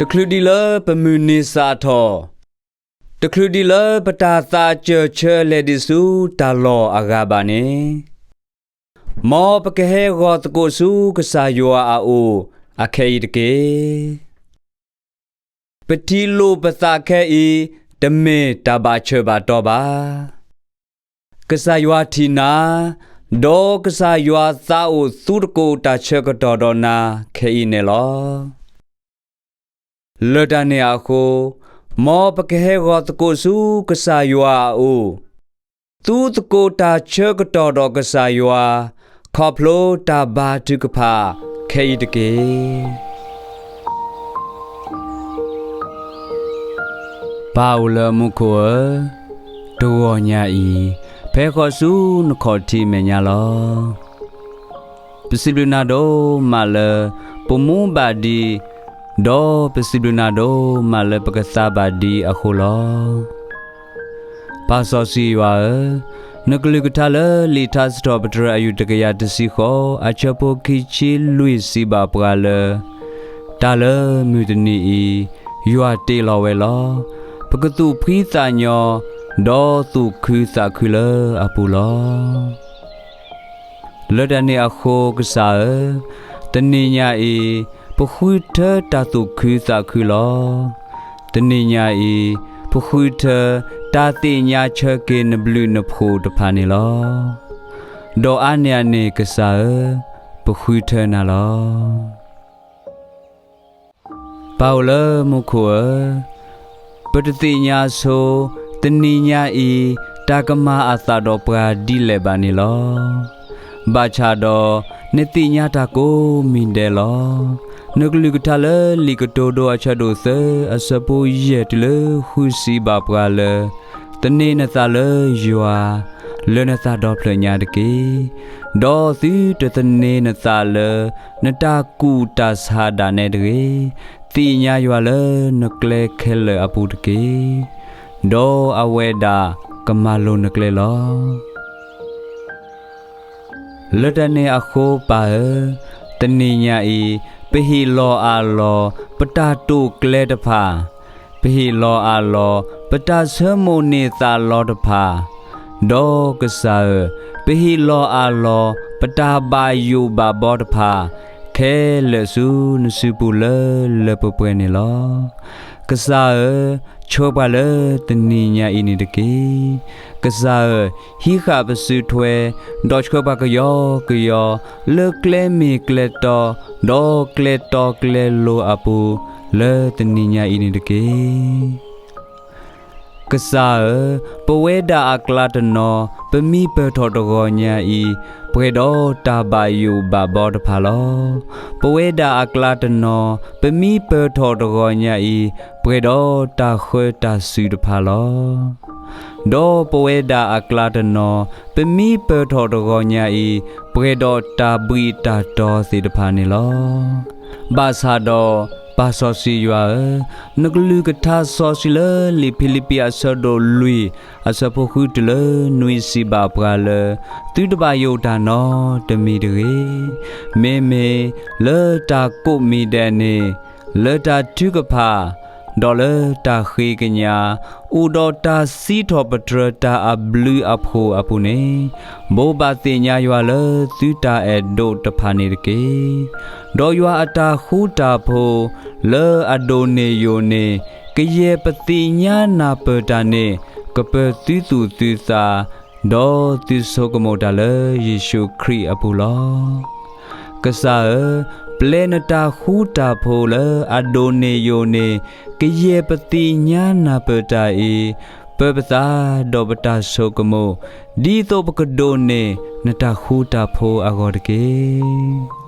တချုးဒံးလၢပမုၢ်နံၤစးထီၣ်, တချုးဒံးလၢပတၢ်သးစၢၢ်ဆၢလဲၤဒံးဆူတၢ်လီၢ်အဂၤဘၣ်န့ၣ်, မ်ပကဟဲဂီၤသကိးဆူကစၢ်ယွၤအအိၣ်အခဲအံၤတက့ၢ်. ပထံၣ်လိာ်ပသးခဲအံၤ တမ့ၢ်တၢ်ဘၣ်ဆၢဘၣ်တီၢ်ဘၣ်. ကစၢ်ယွၤထံၣ်နၤ, ဒီးကစၢ်ယွၤသးအိၣ်သူသကိးတၢ်ဆၢကတီၢ်ဒီးနၤခဲအံၤန့ၣ်လီၤ. လၢတၢ်န့ၣ်အဃိ, မ်ပကဟဲဂီၤသကိးဆူကစၢ်ယွၤအအိၣ်, သူသကိးတၢ်ဆၢကတီၢ်ဒီးကစၢ်ယွၤ, ခီဖျိတၢ်ဘါထုကဖၣ်ခဲအံၤတက့ၢ်. ပၢ်အိၣ်လၢမူခိၣ်ဧၢ, တဂီၤညါအံၤ, ဖဲဃီၤဆူနခီၣ်ထံးမဲာ်ညါလီၤ. ပစံးဘျုးနၤဒိၣ်မးလၢ ပမူဘၣ်ဒံး, ဒီးပစံးဘျုးနၤဒိၣ်မးလၢပကသါဘၣ်ဒံးအဃိလီၤ. ပၢ်စီဆှံယွၤဧၢ, နကလုၢ်ကထါလၢလံာ်ထါစံးထီၣ်ပတြၢၤအယူၢ်တကယၤတဆံဃိး အဆၢဖိခံဆံလွံၢ်စံးဘၣ်ပှၤလၢ တၢ်လၢမုၢ်တနံၤအံၤ ယွၤတ့လီၤဝဲလီၤ. ပကသူၣ်ဖှံသးညီ, ဒီးသူၣ်ခုသးခုလၢအပူၤလီၤ. လၢတၢ်န့ၣ်အဃိကစၢ်ဧၢ, တနံၤညါအံၤ, ပဃုထၢတၢ်သူၣ်ခုသးခုလီၤ. တနံၤညါအံၤ, ပဃုထၢတၢ်သ့ၣ်ညါဆၢက့ၤနဘျုးနဖှိၣ်တဖၣ်န့ၣ်လီၤ. ဒီးအါန့ၢ်အန့ၣ်ကစၢ်ဧၢ, ပဃုထၢနၤလီၤ. ပၢ်အိၣ်လၢမူခိၣ်ဧၢ, ပတသ့ၣ်ညါဆိ, တနံၤညါအံၤ, တၢ်ကမၤအသးဒီးပှၤဒ်လဲၣ်ဘၣ်န့ၣ်လီၤ. ဘၣ်ဆၣ်ဒီး, နသ့ၣ်ညါတၢ်ကိးမံၤဒဲးလီၤ. နကလုၢ်ကထါလၢလံာ်ကတိၤဒိအဆၢဒိၣ်သၢ အဆၢဖိယဲၢ်တုၤလၢဃုစံးဘၣ်ပှၤလၢ သန့ၤနသးလၢယွၤ လၢနသးဒီဖျၢၣ်ညါတက့ၢ်. ဒီးသုတသန့ၤနသးလၢ နတၢ်ကူၣ်တၢ်ဆးဒၣ်နဲတဂ့ၤ. သ့ၣ်ညါယွၤလၢနကျဲခဲလၢာ်အပူၤတက့ၢ်. ဒီးအဝဲဒၣ်ကမၤလိၤနကျဲလီၤ. လၢတၢ်န့ၣ်အဃိပၢ်ဧၢ, တနံၤညါအံၤ, ပဟ့ၣ်လီၤအးလီၤ ပတၢ်တိာ်ကျဲၤတဖၣ်, ပဟ့ၣ်လီၤအးလီၤ ပတၢ်ဆၢမိၣ်န့ၢ်သးလီတဖၣ်, ဒီးကစၢ်ဧၢ, ပဟ့ၣ်လီၤအးလီၤ ပတၢ်ဘၣ်ယိၣ်ဘၣ်ဘီတဖၣ်, ခဲလၢာ်ဆူနစုပူၤလၢလၢပှဲၤပှဲၤန့ၣ်လီၤ. ကစၢ်ဧၢ, ဆှၢပှၤလၢတနံၤညါအံၤန့ၣ်တက့ၢ်. ကစၢ်ဧၢ, ဟံးဃာ်ပစုထွဲ, ဒီးဆှၢပှၤကယီကယီ, လၢကျဲမ့ၢ်ကျဲတီ, ဒီးကျဲတီကျဲလိၤအပူၤ, လၢတနံၤညါအံၤန့ၣ်တက့ၢ်. ကစၢ်ဧၢ, ပဝဲဒၣ်အကျါတနီၤ, ပမံပၢၢ်ထီၣ်တဂီၤညါအံၤ, ပှဲၤဒီးတၢ်ဘၣ်ယိၣ်ဘၣ်ဘီတဖၣ်လီၤ. ပဝဲဒၣ်အကျါတနီၤ, ပမံပၢၢ်ထီၣ်တဂီၤညါအံၤ, ပှဲၤဒီးတၢ်ဃၢတၢ်စုၤတဖၣ်လီၤ. ဒီးပဝဲဒၣ်အကျါတနီၤ, ပမံပၢၢ်ထီၣ်တဂီၤညါအံၤ, ပှဲၤဒီးတၢ်ဘှံးတၢ်တီၤသ့ၣ်တဖၣ်န့ၣ်လီၤ. ဘၣ်ဆၣ်ဒီး, ပၢ်စီဆှံယွၤဧၢ, နကလုၢ်ကထါစီဆှံလၢလံာ်ဖံလံးပံးအဆၢဒိၣ်လွံၢ် အဆၢဖိဃုတုၤလၢနွံစံးဘၣ်ပှၤလၢ သုတဘၣ်ယိၣ်တၢ်နီတမံၤတဂ့ၤ. မ့မ့ၢ်လၢတၢ်ကိးမံၤဒဲးန့ၣ်, လၢတၢ်ထုကဖၣ်, ဒီးလၢတၢ်ဃ့ကညး, အိၣ်ဒီးတၢ်စံးထီၣ်ပတြၢၤတၢ်အဘျုးအဖှိၣ်အပူၤန့ၣ်, ဘိးဘၣ်သ့ၣ်ညါယွၤလၢသုတၢ်အဲၣ်ဒိးတဖၣ်န့ၣ်တက့ၢ်. ဒီးယွၤအတၢ်ဃူတၢ်ဖိး, လၢအဒိၣ်န့ၢ်ယိာ်န့ၢ်, ကယဲၢ်ပသ့ၣ်ညါနၢ်ပၢၢ်တၢ်န့ၣ်, ကပၢၤသုသူၣ်သုသး, ဒီးသုဆိကမိၣ်တၢ်လၢယ့ၣ်ၡူးခရံာ်အပူၤလီၤ. ကစၢ်ဧၢ, ပျဲနတၢ်ဃူတၢ်ဖိးလၢအဒိၣ်န့ၢ်ယိာ်န့ၢ်, ကယဲၢ်ပသ့ၣ်ညါနၢ်ပၢၢ်တၢ်အံၤ, ပၢပသးဒီးပတၢ်ဆိကမိၣ်, ဒ်သိးပကဒိးန့ၢ်နတၢ်ဃူတၢ်ဖိးအဂီၢ်တက့ၢ်.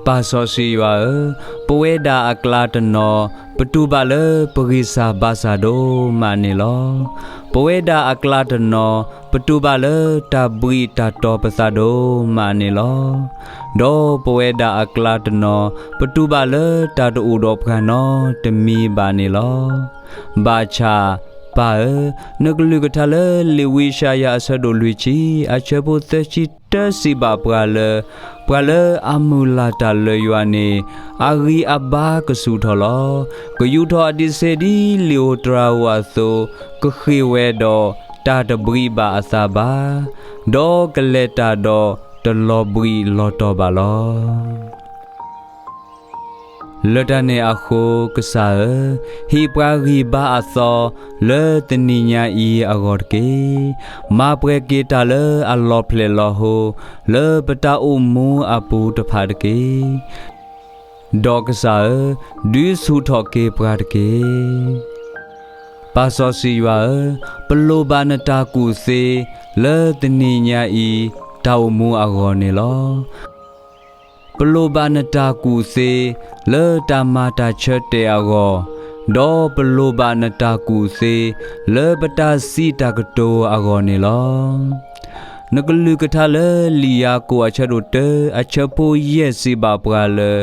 ပၢ်စီဆှံယွၤဧၢ, ပဝဲဒၣ်အကျါတနီၤ, ပတူၢ်ဘၣ်လၢပဂံၢ်စၢ်ဘါစၢ်ဒိၣ်မးန့ၣ်လီၤ. ပဝဲဒၣ်အကျါတနီၤ, ပတူၢ်ဘၣ်လၢတၢ်ဘှံးတၢ်တီၤပသးဒိၣ်မးန့ၣ်လီၤ. ဒီးပဝဲဒၣ်အကျါတနီၤ, ပတူၢ်ဘၣ်လၢတၢ်တအိၣ်ဒီးပှၤနီတမံၤဘၣ်န့ၣ်လီၤ. ဘၣ်ဆၣ် ပၢ်ဧၢ, နကလုၢ်ကထါလၢလံာ်ဝံယၡါယၤအဆၢဒိၣ်လွံၢ်ဆံ အဆၢဖိသၢဆံတၢ စံးဘၣ်ပှၤလၢ ပှၤလၢအမုၢ်လၢ်တၢ်လၢယွၤန့ၣ် အဂံၢ်အဘါကဆူၣ်ထီၣ်လီၤ. ကယူာ်ထီၣ်အဒံးဆှဲးဒ်လံာ်ဧိၤတြၤဧိၤအသိး, ကဃ့ၢ်ဝဲဒီးတၢ်တဘှံးဘၣ်အသးဘၣ်, ဒီးကလဲၤတၢ်ဒီးတလီၤဘှံးလီၤတီၤဘၣ်လီၤ. လၢတၢ်န့ၣ်အဃိ ကစၢ်ဧၢ, ဟ့ၣ်ပှၤဂံၢ်ဘါအသီ လၢတနံၤညါအံၤအဂီၢ်တက့ၢ်. မၤပှဲၤက့ၤတၢ်လၢအလီၤဖျဲၣ်လီၤဟိ လၢပတၢ်အိၣ်မူအပူၤတဖၣ်တက့ၢ်. ဒီးကစၢ်ဧၢ, ဒုးဆူၣ်ထီၣ်က့ၤပှၤတက့ၢ်. ပၢ်စီဆှံယွၤဧၢ, ပလိၣ်ဘၣ်နတၢ်ကူၣ်သ့ လၢတနံၤညါအံၤ တၢ်အိၣ်မူအဂီၢ်န့ၣ်လီၤ. ပလိၣ်ဘၣ်နတၢ်ကူၣ်သ့ လၢတၢ်မၤတၢ်ဆၢတဲာ်အဂီၢ်, ဒီးပလိၣ်ဘၣ်နတၢ်ကူၣ်သ့ လၢပတၢ်စံးတၢ်ကတိၤအဂီၢ်န့ၣ်လီၤ. နကလုၢ်ကထါလၢလံာ်ယၤကိာ်အဆၢဒိၣ်တၢ အဆၢဖိယဲၢ် စံးဘၣ်ပှၤလၢ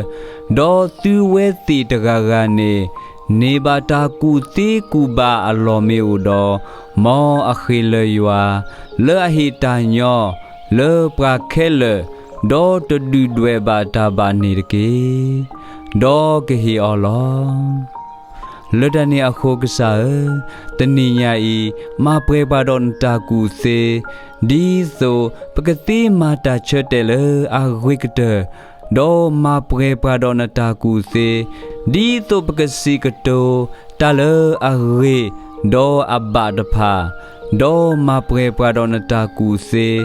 ဒီးသုဝဲသ့ၣ်တဂၤဂၤန့ၣ် န့ၢ်ဘၣ်တၢ်ကူၣ်သ့ကူၣ်ဘၣ်အလီၢ်မ့ၢ်အိၣ်ဒီး, မ်အဃ့ၢ်လၢယွၤ လၢအဟ့ၣ်တၢ်ညီ လၢပှၤခဲလၢာ်, ဒီးတဒုၣ်ဒွဲၣ်ဘၣ်တၢ်ဘၣ်န့ၣ်တက့ၢ်. ဒီးကဟ့ၣ်အီၤလီၤ. လၢတၢ်န့ၣ်အဃိ ကစၢ်ဧၢ, တနံၤညါအံၤ မၤပှဲၤပှၤဒီးနတၢ်ကူၣ်သ့, ဒ်သိးပကသ့မၤတၢ်ဆၢတဲာ်လၢအဂ့ၤကတၢၢ်, ဒီးမၤပှဲၤပှၤဒီးနတၢ်ကူၣ်သ့, ဒ်သိးပကစံးကတိၤတၢ်လၢအဂ့ၤဒီးအဘၣ်တဖၣ်, ဒီးမၤပှဲၤပှၤဒီးနတၢ်ကူၣ်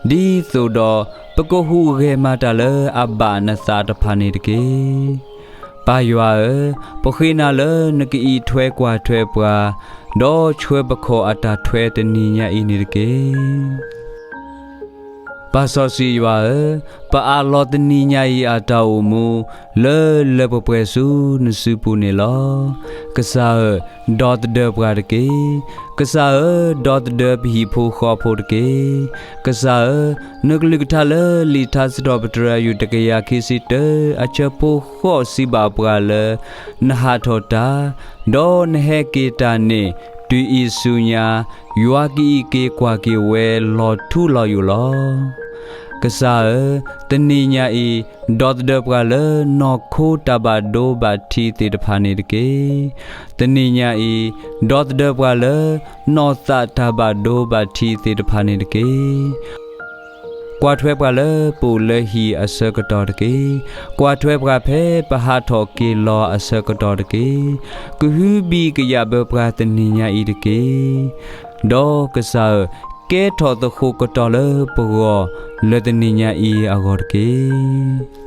သ့, ဒ်သိးဒီးပကဟူးဂဲၤမၤတၢ်လၢအဘၣ်နသးတဖၣ်န့ၣ်တက့ၢ်. ပၢ်ယွၤဧၢ, ပဃ့နၤလၢနကအံးထွဲကွၢ်ထွဲပှၤ, ဒီးဆှၢပခီၣ်အတၢ်ထွဲတနံၤညါအံၤန့ၣ်တက့ၢ်. ပၢ်စီဆှံယွၤဧၢ, ပအးလီၤတနံၤညါအံၤအတၢ်အိၣ်မူ လၢလၢပှဲၤပှဲၤဆူနစုပူၤန့ၣ်လီၤ. ကစၢ်ဧၢ, ဒီသဒၢပှၤတက့ၢ်. ကစၢ်ဧၢ, ဒီသဒၢပဟံၣ်ဖိဃီဖိတက့ၢ်. ကစၢ်ဧၢ, နကလုၢ်ကထါလၢလံာ်ထါစံးထီၣ်ပတြၢၤ အယူၢ်တကယၤခံဆံတၢ အဆၢဖိဃိး စံးဘၣ်ပှၤလၢ နဟးထီၣ်တၢ်, ဒီးနဟဲက့ၤတၢ်န့ၣ် တုၤအံၤဆူညါ, ယွၤကအံးက့ၤကွၢ်က့ၤဝဲလီၤထူလီၤယိာ်လီၤ. ကစၢ်ဧၢ, တနံၤညါအံၤ ဒီသဒၢပှၤလၢနီၢ်ခိတၢ်ဘၣ်ဒိဘၣ်ထံးသ့ၣ်တဖၣ်န့ၣ်တက့ၢ်. တနံၤညါအံၤ ဒီသဒၢပှၤလၢနီၢ်သးတၢ်ဘၣ်ဒိဘၣ်ထံးသ့ၣ်တဖၣ်န့ၣ်တက့ၢ်. ကွၢ်ထွဲပှၤလၢပအိၣ်လၢဟံၣ်အဆၢကတီၢ်တက့ၢ်. ကွၢ်ထွဲပှၤဖဲပဟးထီၣ်က့ၤလီၤအဆၢကတီၢ်တက့ၢ်. ကဟုဘံၣ်ကယာ်ဘၢပှၤတနံၤညါအံၤတက့ၢ်. ဒီးကစၢ်ဧၢ, ကဲထီၣ်သဃိးကတီၢ်လၢပဂီၢ် လၢတနံၤညါအံၤအဂီၢ်တက့ၢ်.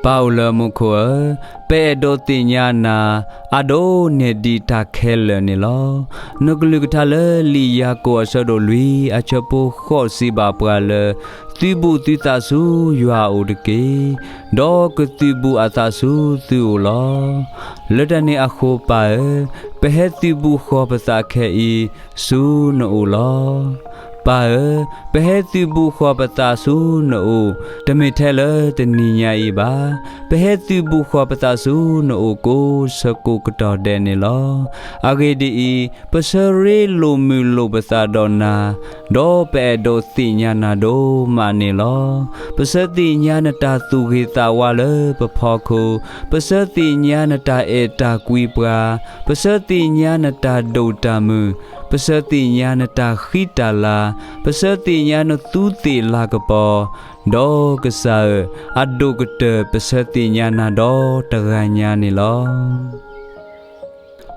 ပၢ်အိၣ်လၢမူခိၣ်ဧၢ, ပအဲၣ်ဒိးသ့ၣ်ညါနၤ အဒိၣ်န့ၢ်ဒံးတၢ်ခဲလၢာ်န့ၣ်လီၤ. နကလုၢ်ကထါလၢလံာ်ယၤကိာ်အဆၢဒိၣ်လွံၢ် အဆၢဖိဃိး စံးဘၣ်ပှၤလၢ သုးဘူးသုသးဆူယွၤအအိၣ်တက့ၢ်. ဒီးကသုးဘူးအသးဆူသုအိၣ်လီၤ. လၢတၢ်န့ၣ်အဃိပၢ်ဧၢ, ပဟဲသုးဘူးဃီၤပသးခဲအံၤဆူနအိၣ်လီၤ. ပၢ်ဧၢ, ပဟဲသုးဘူးဃီၤပသးဆူနအိၣ်, တမ့ၢ်ထဲလၢတနံၤညါအံၤဘၣ်. ပဟဲသုးဘူးဃီၤပသးဆူနအိၣ်ကိးဆၢကိးကတီၢ်ဒဲးန့ၣ်လီၤ. အဂ့ၢ်ဒ်အံၤ, ပဆၢရ့လိာ်မုာ်လိာ်ပသးဒီးနၤ, ဒီးပအဲၣ်ဒိးသ့ၣ်ညါနၤဒိၣ်မးန့ၣ်လီၤ. ပဆၢသ့ၣ်ညါနတၢ်သူၣ်ဂ့ၤသးဝါလၢပဖီခိၣ်, ပဆၢသ့ၣ်ညါနတၢ်အဲၣ်တၢ်ကွံပှၤ, ပဆၢသ့ၣ်ညါနတၢ်ဒိၣ်တၢ်မုၢ်, ပဆၢသ့ၣ်ညါနတၢ်ဃံတၢ်လၤ, ပဆၢသ့ၣ်ညါနသူသ့ၣ်လၤကပီၤ, ဒီးကစၢ်ဧၢ, အဒိၣ်ကတၢၢ် ပဆၢသ့ၣ်ညါနၤဒီးတဂၤညါန့ၣ်လီၤ.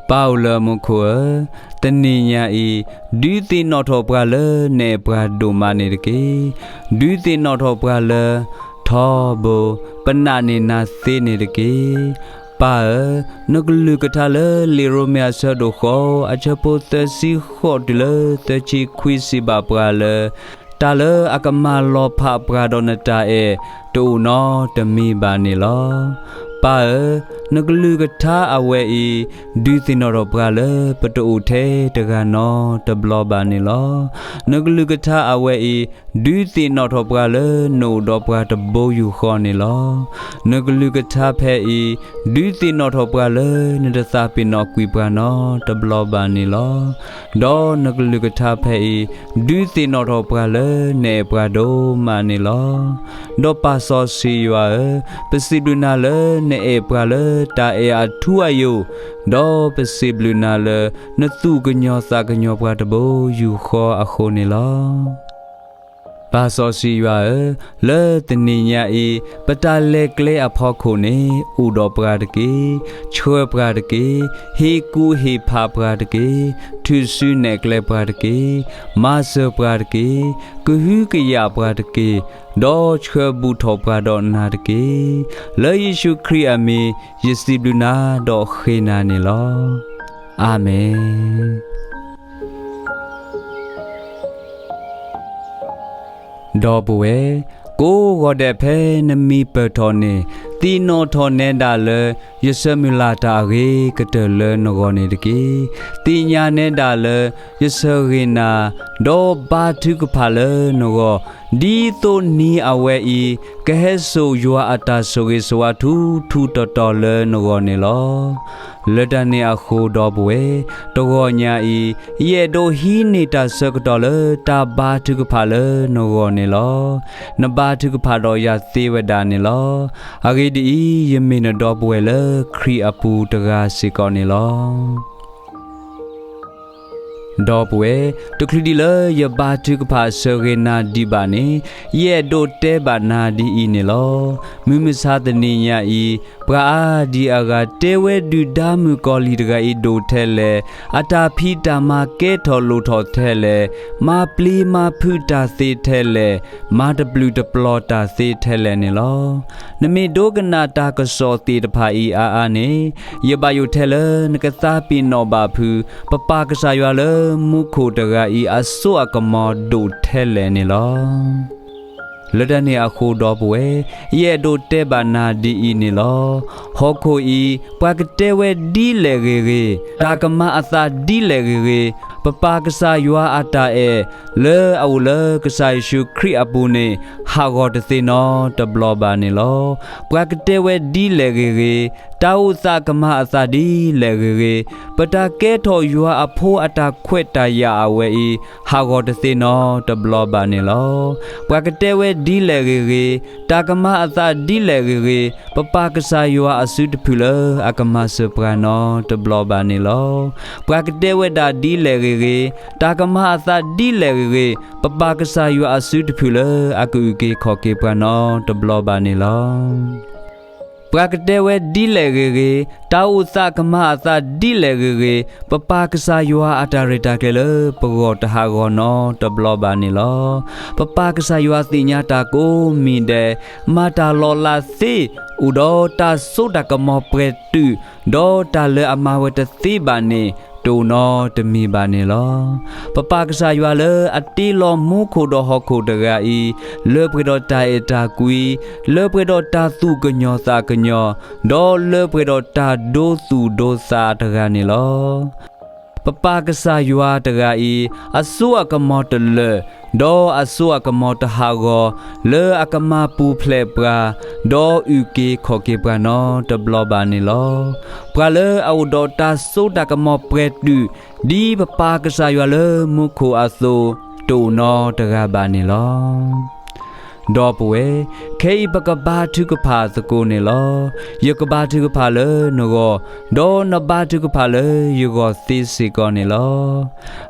ပၢ်အိၣ်လၢမူခိၣ်ဧၢ, တနံၤညါအံၤ, ဒုးသ့ၣ်နီၣ်ထီၣ်ပှၤလၢနအဲၣ်ပှၤဒိၣ်မးန့ၣ်တက့ၢ်. ဒုးသ့ၣ်နီၣ်ထီၣ်ပှၤလၢ ထီဘိ, ပနာ်န့ၢ်နၤသ့န့ၣ်တက့ၢ်. ပၢ်ဧၢ, နကလုၢ်ကထါလၢလံာ်ရိမ့ၤအဆၢဒိၣ်ဃိး အဆၢဖိသၢဆံဃိးတုၤလၢသၢဆံခွံ စံးဘၣ်ပှၤလၢ တၢ်လၢအကမၤလီၤဖးပှၤဒီးနတၢ်အဲၣ် တအိၣ်နီတမံၤဘၣ်န့ၣ်လီၤ. ပၢ်ဧၢ, နကလုၢ်ကထါအဝဲအံၤ ဒုးသ့ၣ်နီၣ်ထီၣ်ပှၤလၢပတအိၣ်ထဲတဂၤနီတဘျီဘၣ်န့ၣ်လီၤ. နကလုၢ်ကထါအဝဲအံၤ ဒုးသ့ၣ်နီၣ်ထီၣ်ပှၤလၢနအိၣ်ဒီးပှၤတဘိယူၢ်ဃီန့ၣ်လီၤ. နကလုၢ်ကထါဖဲအံၤ ဒုးသ့ၣ်နီၣ်ထီၣ်ပှၤလၢနတသးပ့ၤနီၣ်ကွံာ်ပှၤနီတဘျီဘၣ်န့ၣ်လီၤ. ဒီးနကလုၢ်ကထါဖဲအံၤ ဒုးသ့ၣ်နီၣ်ထီၣ်ပှၤလၢနအဲၣ်ပှၤဒိၣ်မးန့ၣ်လီၤ. ဒီးပၢ်စီဆှံယွၤဧၢ, ပစံးဘျုးနၤလၢနအဲၣ်ပှၤလၢတၢ်အဲၣ်အထူအယိာ်, ဒီးပစံးဘျုးနၤလၢ နသူၣ်ကညီၤသးကညီၤပှၤတဘိယူၢ်ဃီအဃိန့ၣ်လီၤ. ပၢ်စီဆှံယွၤဧၢ, လၢတနံၤညါအံၤ ပတၢ်လဲၤကျဲအဖီခိၣ်န့ၣ် အိၣ်ဒီးပှၤတက့ၢ်. ဆှၢပှၤတက့ၢ်. ဟ့ၣ်ကူၣ်ဟ့ၣ်ဖးပှၤတက့ၢ်. ထုးစုနဲၣ်ကျဲပှၤတက့ၢ်. မၤစၢၤပှၤတက့ၢ်. ကဟုကယာ်ပှၤတက့ၢ်. ဒီးဆှၢဘူးထီၣ်ပှၤဒီးနၤတက့ၢ်. လၢယ့ၣ်ၡူးခရံာ်အမံၤ ယစံးဘျုးနၤဒီးဃ့နၤန့ၣ်လီၤ. အၤမ့ၣ်. ဒီပုၢ်ဝဲၢ်, ကိးဂီၤဒဲးဖဲနမံပၢၢ်ထီၣ်န့ၣ်, သ့ၣ်နီၣ်ထီၣ်နဲဒၣ်လၢ ယဆၢမုၢ်လၢ်တၢ်အဂ့ၤကတၢၢ်လၢနဂီၢ်န့ၣ်တက့ၢ်. သ့ၣ်ညါနဲဒၣ်လၢ ယဆၢဂ့ၤနၤ, ဒီးဘါထုကဖၣ်လၢနဂီၢ်, ဒ်သိးနံၤအဝဲအံၤ ကဟဲစိာ်ယွၤအတၢ်ဆိၣ်ဂ့ၤဆိၣ်ဝါထူထူတီတီလၢနဂီၢ်န့ၣ်လီၤ. လၢတၢ်န့ၣ်အဃိဒီပုၢ်ဝဲၢ်, တဂီၤညါအံၤ ယအဲၣ်ဒိးဟံးန့ၢ်တၢ်ဆၢကတီၢ်လၢတၢ်ဘါထုကဖၣ်လၢနဂီၢ်န့ၣ်လီၤ. နဘါထုကဖၣ်ဒီးယၤသ့ဝဲဒၣ်န့ၣ်လီၤ. အဂ့ၢ်ဒ်အံၤ, ယမ့ၢ်နဒီပုၢ်ဝဲၢ်လၢခရံာ်အပူၤတဂၤစ့ၢ်ကီးန့ၣ်လီၤ. ဒီပုၢ်ဝဲၢ်, တချုးဒံးလၢယဘါထုကဖၣ်ဆၢဂ့ၤနၤဒံးဘၣ်န့ၣ်, ယအဲၣ်ဒိးတဲဘၣ်နၤဒ်အံၤန့ၣ်လီၤ. မုၢ်မဆါတနံၤညါအံၤ, ပှၤအါဒံအါဂၤတဲဝဲဒုၣ်ဒါမုၣ်ကီၤလံၢ်တဂၤအံၤဒိၣ်ထဲလဲၣ်, အတၢ်ဖံးတၢ်မၤကဲထီၣ်လိၣ်ထီၣ်ထဲလဲၣ်, မၤပျံၤမၤဖုးတၢ်သ့ထဲလဲၣ်, မၤတဘျုးတပျီၤတၢ်သ့ထဲလဲၣ်န့ၣ်လီၤ. နမ့ၢ်ဒိကနၣ်တၢ်ကစီၣ်သ့ၣ်တဖၣ်အံၤအါအါန့ၣ်, ယဘၣ်ယိၣ်ထဲလၢနကသးပ့ၤနီၣ်ဘၣ်ဖုး ပပၢ်ကစၢ်ယွၤလၢမူခိၣ်တဂၤအံၤအစိအကမီၤဒိၣ်ထဲလဲၣ်န့ၣ်လီၤ. လၢတၢ်န့ၣ်အဃိဒီပုၢ်ဝဲၢ်, ယအဲၣ်ဒိးတဲဘၣ်နၤဒ်အံၤန့ၣ်လီၤ. ဟီၣ်ခိၣ်အံၤ ပှၤကတဲဝဲဒ်လဲၣ်ဂ့ၤဂ့ၤ, တၢ်ကမၤအသးဒ်လဲၣ်ဂ့ၤဂ့ၤ, ပပၢ်ကစၢ်ယွၤအတၢ်အဲၣ် လၢအအိၣ်လၢကစၢ်ယ့ၣ်ၡူးခရံာ်အပူၤန့ၣ် ဟးဂီၤတသ့နီတဘျီဘၣ်န့ၣ်လီၤ. ပှၤကတဲဝဲဒ်လဲၣ်ဂ့ၤဂ့ၤ, တၢ်အိၣ်သးကမၤအသးဒ်လဲၣ်ဂ့ၤဂ့ၤ, ပတၢ်ကဲထီၣ်ယွၤအဖိအတၢ်ခွဲးတၢ်ယာ်အဝဲအံၤ ဟးဂီၤတသ့နီတဘျီဘၣ်န့ၣ်လီၤ. ပှၤကတဲဝဲဒ်လဲၣ်ဂ့ၤဂ့ၤ, တၢ်ကမၤအသးဒ်လဲၣ်ဂ့ၤဂ့ၤ, ပပၢ်ကစၢ်ယွၤအစုတဖုၣ်လၢအကမၤစၢၤပှၤနီတဘျီဘၣ်န့ၣ်လီၤ. ပှၤကတဲဝဲဒၣ်ဒ်လဲၣ်ဂ့ၤဂ့ၤ, တၢ်ကမၤအသးဒ်လဲၣ်ဂ့ၤဂ့ၤ, ပပၢ်ကစၢ်ယွၤအစုတဖုၣ်လၢအကအုၣ်က့ၤခီၣ်က့ၤပှၤနီတဘျီဘၣ်န့ၣ်လီၤ. ပှၤကတဲဝဲဒ်လဲၣ်ဂ့ၤဂ့ၤ, တၢ်အိၣ်သးကမၤအသးဒ်လဲၣ်ဂ့ၤဂ့ၤ, ပပၢ်ကစၢ်ယွၤအတၢ်ရဲၣ်တၢ်ကျဲၤလၢပဂီၢ်တဟးဂီၤနီတဘျီဘၣ်န့ၣ်လီၤ. ပပၢ်ကစၢ်ယွၤသ့ၣ်ညါတၢ်ကိးမံၤဒဲး, မၤတၢ်လီၤလးသ့, အိၣ်ဒီးတၢ်စိတၢ်ကမီၤပှဲၤတုာ်, ဒီးတၢ်လၢအမၤဝဲတသ့ဘၣ်န့ၣ် တအိၣ်နီတမံၤဘၣ်န့ၣ်လီၤ. ပပၢ်ကစၢ်ယွၤလၢအတ့လီၤမူခိၣ်ဒီးဟီၣ်ခိၣ်တဂၤအံၤ, လၢပှဲၤဒီးတၢ်အဲၣ်တၢ်ကွံ, လၢပှဲၤဒီးတၢ်သူၣ်ကညီၤသးကညီၤ, ဒီးလၢပှဲၤဒီးတၢ်ဒိသူၣ်ဒိသးတဂၤန့ၣ်လီၤ. ပပၢ်ကစၢ်ယွၤတဂၤအံၤ, အစိအကမီၤတလၢာ်, ဒီးအစိအကမီၤတဟးဂီၤ, လၢအကမၤပူၤဖျဲးပှၤ, ဒီးအုၣ်က့ၤခီၣ်က့ၤပှၤနီတဘျီဘၣ်န့ၣ်လီၤ. ပှၤလၢအအိၣ်ဒီးတၢ်စိတၢ်ကမီၤပှဲၤတုာ်, ဒ်ပပၢ်ကစၢ်ယွၤလၢမူခိၣ်အသိး, တအိၣ်နီတဂၤဘၣ်န့ၣ်လီၤ. ဒီပုၢ်ဝဲၢ်, ခဲအံၤပကဘါထုကဖၣ်သကိးန့ၣ်လီၤ. ယကဘါထုကဖၣ်လၢနဂီၢ်, ဒီးနဘါထုကဖၣ်လၢယဂီၢ်သ့စ့ၢ်ကီးန့ၣ်လီၤ.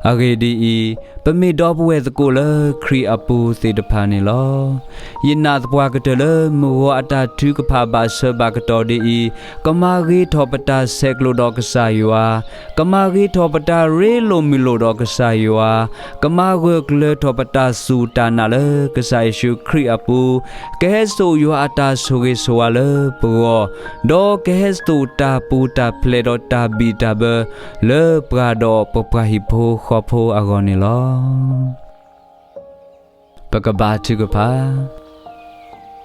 အဂ့ၢ်ဒ်အံၤ, ပမ့ၢ်ဒီပုၢ်ဝဲၢ်သကိးလၢခရံာ်အပူၤသ့ၣ်တဖၣ်န့ၣ်လီၤ. ယနာ်သပှၢ်ကတၢၢ်လၢမုၢ်ဂီၤအတၢ်ထုကဖၣ်ဘၣ်ဆၢဘၣ်ကတီၢ်ဒ်အံၤ, ကမၤဂ့ၤထီၣ်ပတၢ်ဆဲးကျိးဒီးကစၢ်ယွၤ, ကမၤဂ့ၤထီၣ်ပတၢ်ရ့လိာ်မုာ်လိာ်ဒီးကစၢ်ယွၤ, ကမၤဂၢၢ်ကျၢၤထီၣ်ပတၢ်စူၢ်တၢ်နာ်လၢကစၢ်ယ့ၣ်ၡူးခရံာ်အပူၤ, ကဟဲစိာ်ယွၤအတၢ်ဆိၣ်ဂ့ၤဆိၣ်ဝါလၢပဂီၢ်, ဒီးကဟဲစိာ်တၢ်ပူၤတၢ်ဖျဲးဒီးတၢ်ဘံၣ်တၢ်ဘၢ လၢပှၤဒီးပပှၤဟံၣ်ဖိဃီဖိအဂီၢ်န့ၣ်လီၤ. ပကဘါထုကဖၣ်.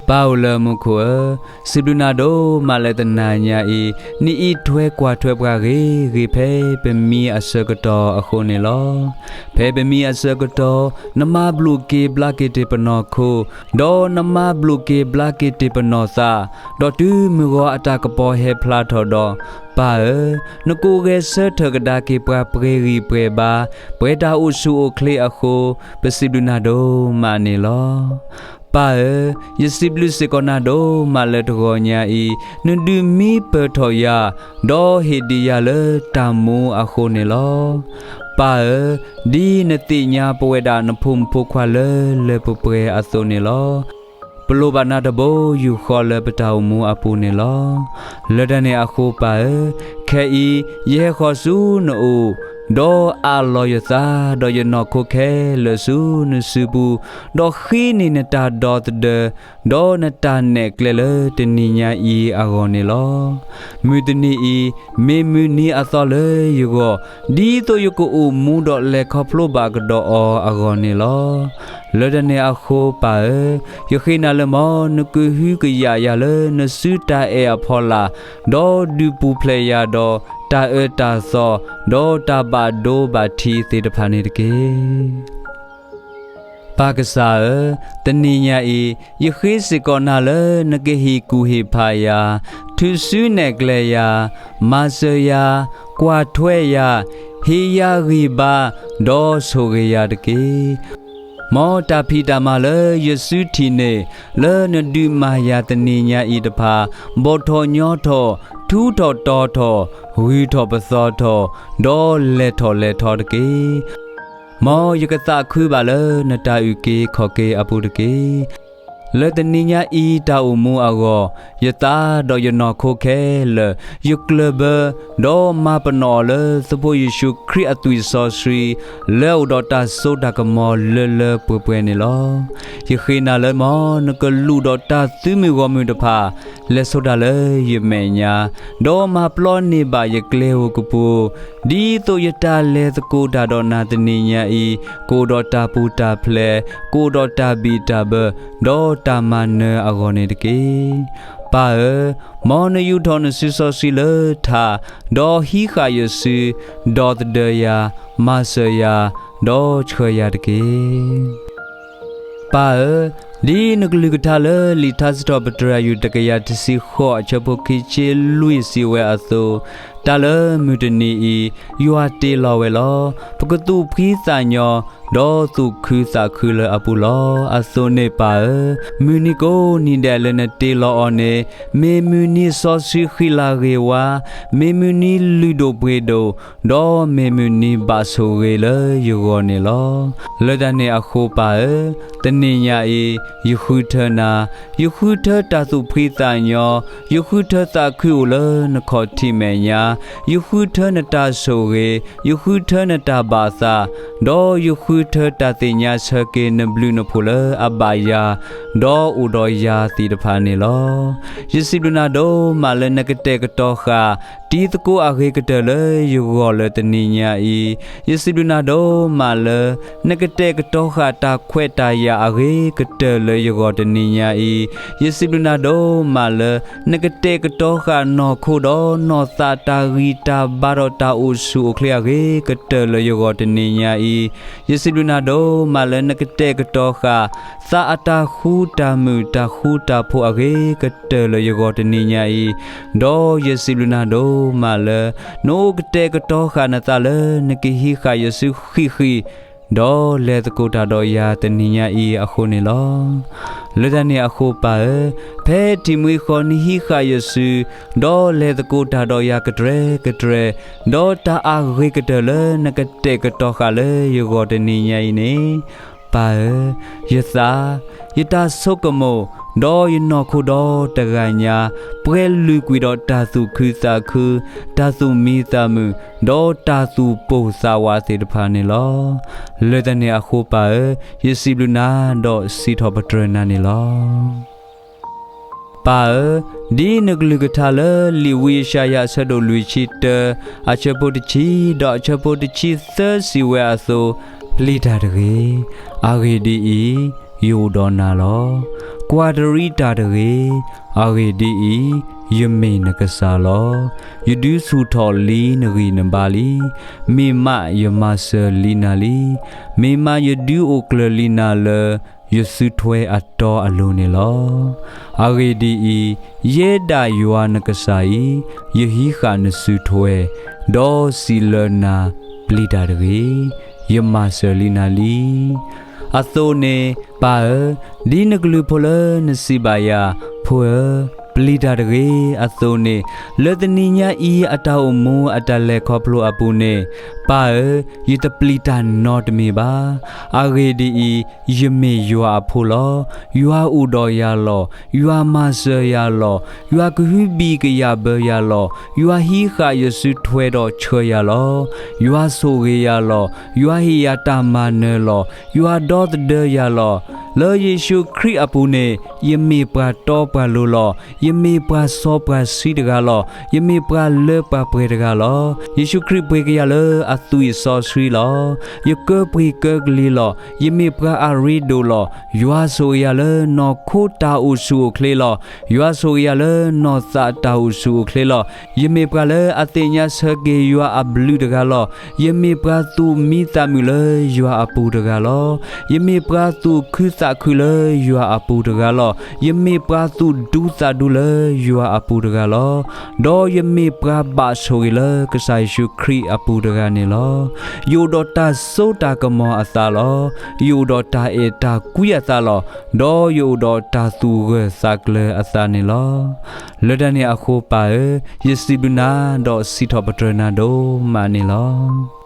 ပၢ်အိၣ်လၢမူခိၣ်ဧၢ, စံးဘျုးနၤဒိၣ်မးလၢတနၤညါအံၤ နအံးထွဲကွၢ်ထွဲပှၤဂ့ၤဂ့ၤဖဲပမံအဆၢကတီၢ်အဃိန့ၣ်လီၤ. ဖဲပမံအဆၢကတီၢ် နမၤဘျုးက့ၤဘျါက့ၤတ့ၢ်ပနီၢ်ခိ, ဒီးနမၤဘျုးက့ၤဘျါက့ၤတ့ၢ်ပနီၢ်သး, ဒီးတုၤမုၢ်ဂီၤအတၢ်ကပီၤဟဲဖျါထီၣ်ဒီး, ပၢ်ဧၢ, နကိးဂဲၤဆၢထၢၣ်ကဒါက့ၤပှၤပှဲၤဂံၢ်ပှဲၤဘါ, ပှဲၤတၢ်အိၣ်ဆူၣ်အိၣ်ချ့အဃိ, ပစံးဘျုးနၤဒိၣ်မးန့ၣ်လီၤ. ပၢ်ဧၢ, ယစံးဘျုးစ့ၢ်ကီးနၤဒိၣ်မးလၢတဂီၤညါအံၤ နဒုးမံပၢၢ်ထီၣ်ယၤ, ဒီးဟ့ၣ်ဒံးယၤလၢတၢ်မူအဃိန့ၣ်လီၤ. ပၢ်ဧၢ, ဒ်နသ့ၣ်ညါပဝဲဒၣ်နဖိမုၣ်ဖိခွါလၢလၢပှဲၤပှဲၤအသိးန့ၣ်လီၤ. ပလိၣ်ဘၣ်နၤတဘိယူၢ်ဃီလၢပတၢ်အိၣ်မူအပူၤန့ၣ်လီၤ. လၢတၢ်န့ၣ်အဃိပၢ်ဧၢ, ခဲအံၤ ယဟဲဃီၤဆူနအိၣ်, ဒီးအးလီၤယသးဒီးယနီၢ်ခိခဲလၢာ်ဆူနစုပူၤ, ဒီးဃ့န့ၢ်နတၢ်ဒီသဒၢ, ဒီးနတၢ်နဲၣ်ကျဲလၢတနံၤညါအံၤအဂီၢ်န့ၣ်လီၤ. မုၢ်တနံၤအံၤ မ့ၢ်မုၢ်နံၤအသီလၢယဂီၢ်, ဒ်သိးယကအိၣ်မူဒီးလဲၤခီဖျိဘၣ်ကဒီးအီၤအဂီၢ်န့ၣ်လီၤ. လၢတၢ်န့ၣ်အဃိပၢ်ဧၢ, ယဃ့နၤလၢမ်နကဟုကယာ်ယၤလၢနစုတၢ်အဲၣ်အဖီလာ်, ဒီးဒုးပူၤဖျဲးယၤဒီးတၢ်အၢတၢ်သီ, ဒီးတၢ်ဘၣ်ဒိဘၣ်ထံးသ့ၣ်တဖၣ်န့ၣ်တက့ၢ်. ပၢ်ကစၢ်ဧၢ, တနံၤညါအံၤ ယဃ့စ့ၢ်ကီးနၤလၢနကဟ့ၣ်ကူၣ်ဟ့ၣ်ဖးယၤ, ထုးစုနဲၣ်ကျဲယၤ, မၤစၢၤယၤ, ကွၢ်ထွဲယၤ, ဟ့ၣ်ယၤဂံၢ်ဘါ, ဒီးဆိၣ်ဂ့ၤယၤတက့ၢ်. မ်တၢ်ဖံးတၢ်မၤလၢယစုထံၣ်န့ၣ်, လၢနဒုးမၤယၤတနံၤညါအံၤတဖၣ်, ဘီၣ်ထီၣ်ညီထီၣ်, ထူထီၣ်တီၤထီၣ်, ဂုၤထီၣ်ပသီထီၣ်, ဒီးလဲၤထီၣ်လဲၤထီတက့ၢ်. မ်ယကသးခုဘၣ်လၢနတၢ်အုၣ်က့ၤခီၣ်က့ၤအပူၤတက့ၢ်. လၢတနံၤညါအံၤတၢ်အိၣ်မူအဂီၢ်, ယသးဒီးယနီၢ်ခိခဲလၢာ်, ယကျၢၢ်ဘၢ, ဒီးမၤပနီၣ်အီၤလၢသုးဖိယ့ၣ်ၡူးခရံာ်အသွံၣ်စီဆှံ, လၢအအိၣ်ဒီးတၢ်စိတၢ်ကမီၤလၢလၢပှဲၤပှဲၤန့ၣ်လီၤ. ယဃ့နၤလၢမ်နကလူးဒီးတၢ်သုးမုၢ်ဂီၢ်မုၢ်တဖၣ်, လဲၤဆိတၢ်လၢယမဲာ်ညါ, ဒီးမၤပျီန့ၢ်ဘၣ်ယကျဲဧိၤကပူၤ, ဒ်သိးယတၢ်လဲၤသကိးတၢ်ဒီးနၤတနံၤညါအံၤ, ကအိၣ်ဒီးတၢ်ပူၤတၢ်ဖျဲး, ကအိၣ်ဒီးတၢ်ဘံၣ်တၢ်ဘၢ, ဒီးတၢ်မၤနၢၤအဂီၢ်န့ၣ်တက့ၢ်. ပၢ်ဧၢ, မ်နယူာ်ထီၣ်နစုစီဆှံလၢထး, ဒီးဟံးဃာ်ယစု, ဒီသဒၢယၤ, မၤစၢၤယၤ, ဒီးဆှၢယၤတက့ၢ်. ပၢ်ဧၢ, ဒ်နကလုၢ်ကထါလၢလံာ်ထါစံးထီၣ်ပတြၢၤ ယူၢ်တကယၤတဆံဃိး အဆၢဖိခံဆံလွံၢ်စံးဝဲအသိး, တၢ်လၢမုၢ်တနံၤအံၤ, ယွၤတ့လီၤဝဲလီၤ. ပကသူၣ်ဖှံသးညီ, ဒီးသူၣ်ခုသးခုလၢအပူၤလီၤ. အသိးန့ၣ်ပၢ်ဧၢ, မုၢ်နံၤကိးနံၤဒဲးလၢနတ့လီၤအီၤန့ၣ်, မ့ၢ်မုၢ်နံၤစီဆှံဃံလၤဂ့ၤဝါ, မ့ၢ်မုၢ်နံၤလုၢ်ဒိၣ်ပှ့ၤဒိၣ်, ဒီးမ့ၢ်မုၢ်နံၤဘၣ်ဆိၣ်ဂ့ၤလၢယဂီၢ်န့ၣ်လီၤ. လၢတၢ်န့ၣ်အဃိပၢ်ဧၢ, တနံၤညါအံၤ, ယဃုထၢနၤ, ယဃုထၢတၢ်သူၣ်ဖှံသးညီ, ယဃုထၢသးခုအိၣ်လၢနခီၣ်ထံးမဲာ်ညါ, ယဃုထၢနတၢ်ဆိၣ်ဂ့ၤ, ယဃုထၢနတၢ်ဘၣ်သး, ဒီးယဃုထၢတၢ်သ့ၣ်ညါဆၢက့ၤနဘျုးနဖှိၣ်လၢအဘၣ်ယၤ, ဒီးအိၣ်ဒီးယၤသ့ၣ်တဖၣ်န့ၣ်လီၤ. ယစံးဘျုးနၤဒိၣ်မးလၢနကတဲာ်ကတီၤဃာ် တံၤသကိးအဂ့ၤကတၢၢ်လၢယဂီၢ်လၢတနံၤညါအံၤ, ယစံးဘျုးနၤဒိၣ်မးလၢ နကတဲာ်ကတီၤဃာ်တၢ်ခွဲးတၢ်ယာ်အဂ့ၤကတၢၢ်လၢယဂီၢ်တနံၤညါအံၤ, ယစံးဘျုးနၤဒိၣ်မးလၢ နကတဲာ်ကတီၤဃာ်နီၢ်ခိဒီးနီၢ်သးတၢ်ဂံၢ်တၢ်ဘါဒီးတၢ်အိၣ်ဆူၣ်အိၣ်ချ့အဂ့ၤကတၢၢ်လၢယဂီၢ်တနံၤညါအံၤ, ယစံးဘျုးနၤဒိၣ်မးလၢနကတဲာ်ကတီၤဃာ် သးအတၢ်ဃူတၢ်မုာ်တၢ်ဃူတၢ်ဖိးအဂ့ၤကတၢၢ်လၢယဂီၢ်တနံၤညါအံၤ, ဒီးယစံးဘျုးနၤဒိၣ်မးလၢ နအိၣ်ကတဲာ်ကတီၤဃာ်နသးလၢနကဟံးဃာ်ယစုဃံးဃံး, ဒီးလဲၤသကိးတၢ်ဒီးယၤတနံၤညါအံၤအဃိန့ၣ်လီၤ. လၢတၢ်န့ၣ်အဃိပၢ်ဧၢ, ဖဲတံၤမှံဃီနဟံးဃာ်ယစု, ဒီးလဲၤသကိးတၢ်ဒီးယၤကတြဲၤကတြဲၤ, ဒီးတၢ်အဂ့ၤကတၢၢ်လၢနကတဲာ်ကတီၤဃာ်လၢယဂီၢ်တနံၤညါအံၤန့ၣ်, ပၢ်ဧၢ, ယသး, ယတၢ်ဆိကမိၣ်, ဒီးယနီၢ်ခိဒီတဂၤညါ, ပှဲၤလုာ်ကွံာ်ဒီးတၢ်သူၣ်ခုသးခု, တၢ်သူၣ်မံသးမုာ်, ဒီးတၢ်သူၣ်ပိၢ်သးဝးသ့ၣ်တဖၣ်န့ၣ်လီၤ. လၢတၢ်န့ၣ်အဃိပၢ်ဧၢ, ယစံးဘျုးနၤဒီးစံးထီၣ်ပတြၢၤနၤန့ၣ်လီၤ. ပၢ်ဧၢ, ဒ်နကလုၢ်ကထါလၢလံာ်ဝံယၡါယၤအဆၢဒိၣ်လွံၢ်ဆံတၢ, အဆၢဖိတဆံ, ဒီးအဆၢဖိတဆံသၢစံးဝဲအသိး, ပျံၤတၢ်တဂ့ၤ. အဂ့ၢ်ဒ်အံၤ, ယအိၣ်ဒီးနၤလီၤ. ကွၢ်တရံးတၢ်တဂ့ၤ. အဂ့ၢ်ဒ်အံၤ, ယမ့ၢ်နကစၢ်လီၤ. ယဒုးဆူၣ်ထီၣ်လံနဂံၢ်နဘါလံ. မ့ၢ်မးယမၤစၢၤလံနၤလံ. မ့ၢ်မးယဒုးအိၣ်ကျၢၤလံနၤလၢ ယစုထွဲအတီအလိၤန့ၣ်လီၤ. အဂ့ၢ်ဒ်အံၤ, ယဲဒၣ်ယွၤနကစၢ်အံၤ, ယဟံးဃာ်နစုထွဲ, ဒီးစံးလၢနၤ, ပျံၤတၢ်တဂ့ၤ. ယမၤစၢၤလံနၤလံ. အသိးန့ၣ်, ပၢ်ဧၢ, ဒ်နကလုၢ်ဖိလၢနစံးဘၣ်ယၤ, ဖိဧၢ, ပျံၤတၢ်တဂ့ၤ, အသိးန့ၣ်, လၢတနံၤညါအံၤအတၢ်အိၣ်မူအတၢ်လဲၤခီဖျိအပူၤန့ၣ်, ပၢ်ဧၢ, ယတပျံၤတၢ်နီတမံၤဘၣ်. အဂ့ၢ်ဒ်အံၤ, ယမ့ၢ်ယွၤအဖိလီၤ. ယွၤအိၣ်ဒီးယၤလီၤ. ယွၤမၤစၢၤယၤလီၤ. ယွၤကဟုဘံၣ်ကယာ်ဘၢယၤလီၤ. ယွၤဟံးဃာ်ယစုထွဲဒီးဆှၢယၤလီၤ. ယွၤဆိၣ်ဂ့ၤယၤလီၤ. ယွၤဟ့ၣ်ယၤတၢ်မၤနၢၤလီၤ. ယွၤဒီသဒၢယၤလီၤ. လၢယ့ၣ်ၡူးခရံာ်အပူၤန့ၣ်, ယမ့ၢ်ပှၤတီပှၤလိၤလီၤ. ယမ့ၢ်ပှၤစီပှၤဆှံတဂၤလီၤ. ယမ့ၢ်ပှၤလၢပှၤပှဲၤတဂၤလီၤ. ယ့ၣ်ၡူးခရံာ်ပှ့ၤကယၤလၢအသွံၣ်စီဆှံလီၤ. ယကၢပှ့ၤကၢကလံၤလီၤ. ယမ့ၢ်ပှၤအရ့ဒိၣ်လီၤ. ယွၤဆိၣ်ဂ့ၤယၤလၢနီၢ်ခိတၢ်အိၣ်ဆူၣ်အိၣ်ချ့လီၤ. ယွၤဆိၣ်ဂ့ၤယၤလၢနီၢ်သးတၢ်အိၣ်ဆူၣ်အိၣ်ချ့လီၤ. ယမ့ၢ်ပှၤလၢအသ့ၣ်ညါဆၢက့ၤယွၤအဘျုးတဂၤလီၤ. ယမ့ၢ်ပှၤသူၣ်မံသးမုာ်လၢယွၤအပူၤတဂၤလီၤ. ယမ့ၢ်ပှၤသူၣ်ခုသးခုလၢယွၤအပူၤတဂၤလီၤ. ယမ့ၢ်ပှၤသူၣ်ဒူသးဒူလၢယွၤအပူၤတဂၤလီၤ. ဒီးယမ့ၢ်ပှၤဘၣ်ဆိၣ်ဂ့ၤလၢကစၢ်ယ့ၣ်ၡူးခရံာ်အပူၤတဂၤန့ၣ်လီၤ. ယအိၣ်ဒီးတၢ်စိတၢ်ကမီၤအသးလီၤ. ယအိၣ်ဒီးတၢ်အဲၣ်တၢ်ကွံအသးလီၤ. ဒီးယအိၣ်ဒီးတၢ်သူၣ်ဂၢၢ်သးကျၢၤအသးန့ၣ်လီၤ. လၢတၢ်န့ၣ်အဃိပၢ်ဧၢ, ယစံးဘျုးနၤဒီးစံးထီၣ်ပတြၢၤနၤဒိၣ်မးန့ၣ်လီၤ.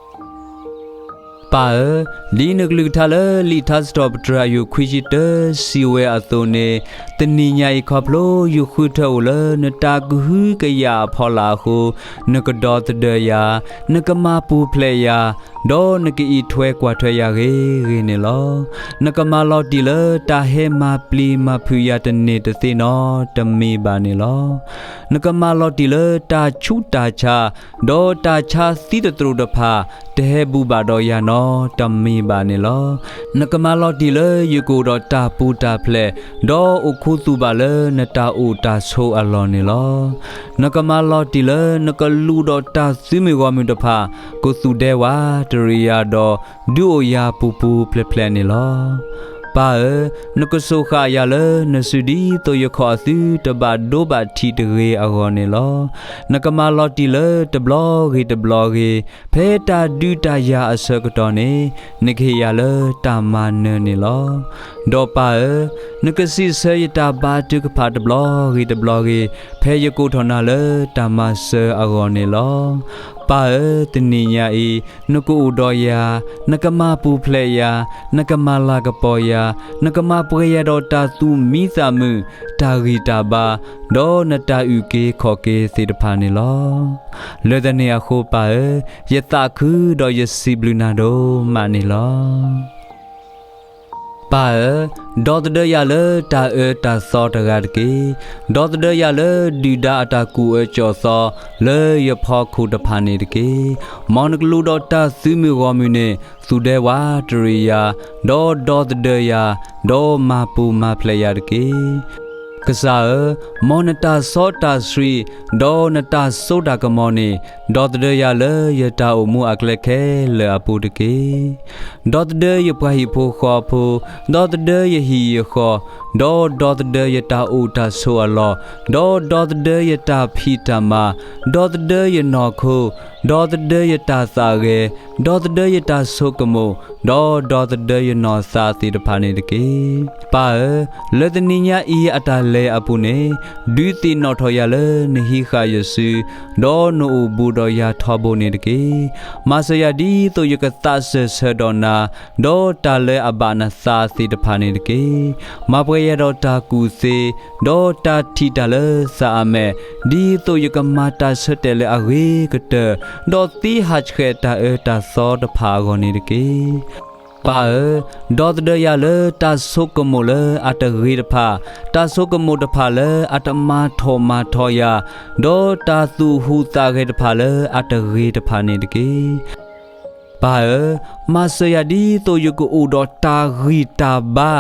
ပၢ်ဧၢ, ဒ်နကလုၢ်ကထါလၢလံာ်ထါစံးထီၣ်ပတြၢၤအယုၢ်ခွံဆံတၢစံးဝဲအသိးန့ၣ်, တနံၤညါအံၤခီဖျိယဃုထၢအိၣ်လၢနတၢ်ကဟုကယာ်အဖီလာ်အဃိ, နကဒီသဒၢယၤ, နကမၤပူၤဖျဲးယၤ, ဒီးနကအံးထွဲကွၢ်ထွဲယၤဂ့ၤဂ့ၤန့ၣ်လီၤ. နကမၤလီၤတံၢ်လၢတၢ်ဟဲမၤပျံၤမၤဖုးယၤတန့ၢ်တသ့နီတမံၤဘၣ်န့ၣ်လီၤ. နကမၤလီၤတံၢ်လၢတၢ်ဆူးတၢ်ဆါ, ဒီးတၢ်ဆါသံသတြိာ်တဖၣ် တဟဲဘူးဘၣ်ဒီးယၤနီတမံၤဘၣ်န့ၣ်လီၤ. နကမၤလီၤတံၢ်လၢယကအိၣ်ဒီးတၢ်ပူၤတၢ်ဖျဲး, ဒီးအိၣ်ခူသူၣ်ဘၣ်လၢနတၢ်အိၣ်တၢ်ဆိးအလီၢ်န့ၣ်လီၤ. နကမၤလီၤတံၢ်လၢနကလူးဒီးတၢ်သုးမုၢ်ဂီၢ်မုၢ်တဖၣ်, ကသူၣ်ဒဲဝးတရံးယၤဒီး ဒုးအိၣ်ယၤပူၤပူၤဖျဲးဖျဲးန့ၣ်လီၤ. ပၢ်ဧၢ, နကစိာ်ဃာ်ယၤလၢနစုဒ်သိးယခီၣ်အသုတဘၣ်ဒိဘၣ်ထံးတဂ့ၤအဂီၢ်န့ၣ်လီၤ. နကမၤလီၤတံၢ်လၢတဘျီဂ့ၤတဘျီဂ့ၤ, ဖဲတၢ်ဒုးတၢ်ယၤအဆၢကတီၢ်န့ၣ်, နကဟ့ၣ်ယၤလၢတၢ်မၤနၢၤန့ၣ်လီၤ. ဒီးပၢ်ဧၢ, နကစံးဆၢယတၢ်ဘါထုကဖၣ်တဘျီဂ့ၤတဘျီဂ့ၤ, ဖဲယကိးထီၣ်နၤလၢတၢ်မၤစၢၤအဂီၢ်န့ၣ်လီၤ. ပၢ်ဧၢ, တနံၤညါအံၤ, နကအိၣ်ဒီးယၤ, နကမၤပူၤဖျဲးယၤ, နကမၤလၤကပီၤယၤ, နကမၤပှဲၤယၤဒီးတၢ်သူၣ်မံသးမုာ်, တၢ်ဂံၢ်တၢ်ဘါ, ဒီးနတၢ်အုၣ်က့ၤခီၣ်က့ၤသ့ၣ်တဖၣ်န့ၣ်လီၤ. လၢတၢ်န့ၣ်အဃိပၢ်ဧၢ, ယသးခုဒီးယစံးဘျုးနၤဒိၣ်မးန့ၣ်လီၤ. ပၢ်ဧၢ, ဒီသဒၢယၤလၢတၢ်အၢတၢ်သီတဂၤတက့ၢ်. ဒီသဒၢယၤလၢဒုၣ်ဒါအတၢ်ကူၣ်အၢကၠီၣ်သီလၢယဖီခိၣ်တဖၣ်န့ၣ်တက့ၢ်. မ်နကလူးဒီးတၢ်သုးမုၢ်ဂီၢ်မုၢ်န့ၣ် သူၣ်ဒဲဝးတရံးယၤ, ဒီးဒီသဒၢယၤ, ဒီးမၤပူၤမၤဖျဲးယၤတက့ၢ်. ကစၢ်ဧၢ, မ်နတၢ်စီတၢ်ဆှံ, ဒီးနတၢ်စိတၢ်ကမီၤန့ၣ်, ဒီသဒၢယၤလၢယတၢ်အိၣ်မူအကျဲခဲလၢာ်အပူၤတက့ၢ်. ဒီသဒၢယပှၤဟံၣ်ဖိဃီဖိ, ဒီသဒၢယဟံၣ်ယဃီ, ဒီးဒီသဒၢယတၢ်အိၣ်တၢ်ဆိးအလီၢ်, ဒီးဒီသဒၢယတၢ်ဖံးတၢ်မၤ, ဒီသဒၢယနီၢ်ခိ, ဒီသဒၢယတၢ်သးဂဲၤ, ဒီသဒၢယတၢ်ဆိကမိၣ်, ဒီးဒီသဒၢယနီၢ်သးသ့ၣ်တဖၣ်န့ၣ်တက့ၢ်. ပၢ်ဧၢ, လၢတနံၤညါအံၤအတၢ်လဲၤအပူၤန့ၣ်, ဒုးသ့ၣ်နီၣ်ထီၣ်ယၤလၢနဟံးဃာ်ယစု, ဒီးနအိၣ်ဘူးဒီးယၤထီဘိန့ၣ်တက့ၢ်. မၤစၢၤယၤဒ်သိးယကသးစၢၢ်ဆၢဒီးနၤ, ဒီးတၢ်လၢအဘၣ်နသးသ့ၣ်တဖၣ်န့ၣ်တက့ၢ်. မၤပှဲၤယၤဒီးတၢ်ကူၣ်သ့, ဒီးတၢ်ထံၣ်တၢ်လၢသးအမဲာ်, ဒ်သိးယကမၤတၢ်ဆၢတဲာ်လၢအဂ့ၤကတၢၢ်, ဒီးသ့ဟးဆှဲးတၢ်အၢတၢ်သီတဖၣ်အဂီၢ်န့ၣ်တက့ၢ်. ပၢ်ဧၢ, ဒီသဒၢယၤလၢတၢ်ဆိကမိၣ်လၢအတဂ့ၤတဖၣ်, တၢ်ဆိကမိၣ်တဖၣ်လၢအတမၤထီၣ်မၤထီယၤ, ဒီးတၢ်သူၣ်ဟူးသးဂဲၤတဖၣ်လၢအတဂ့ၤတဖၣ်န့ၣ်တက့ၢ်. ပၢ်ဧၢ, မၤစၢၤယၤဒ်သိးယကအိၣ်ဒီးတၢ်ဂံၢ်တၢ်ဘါ,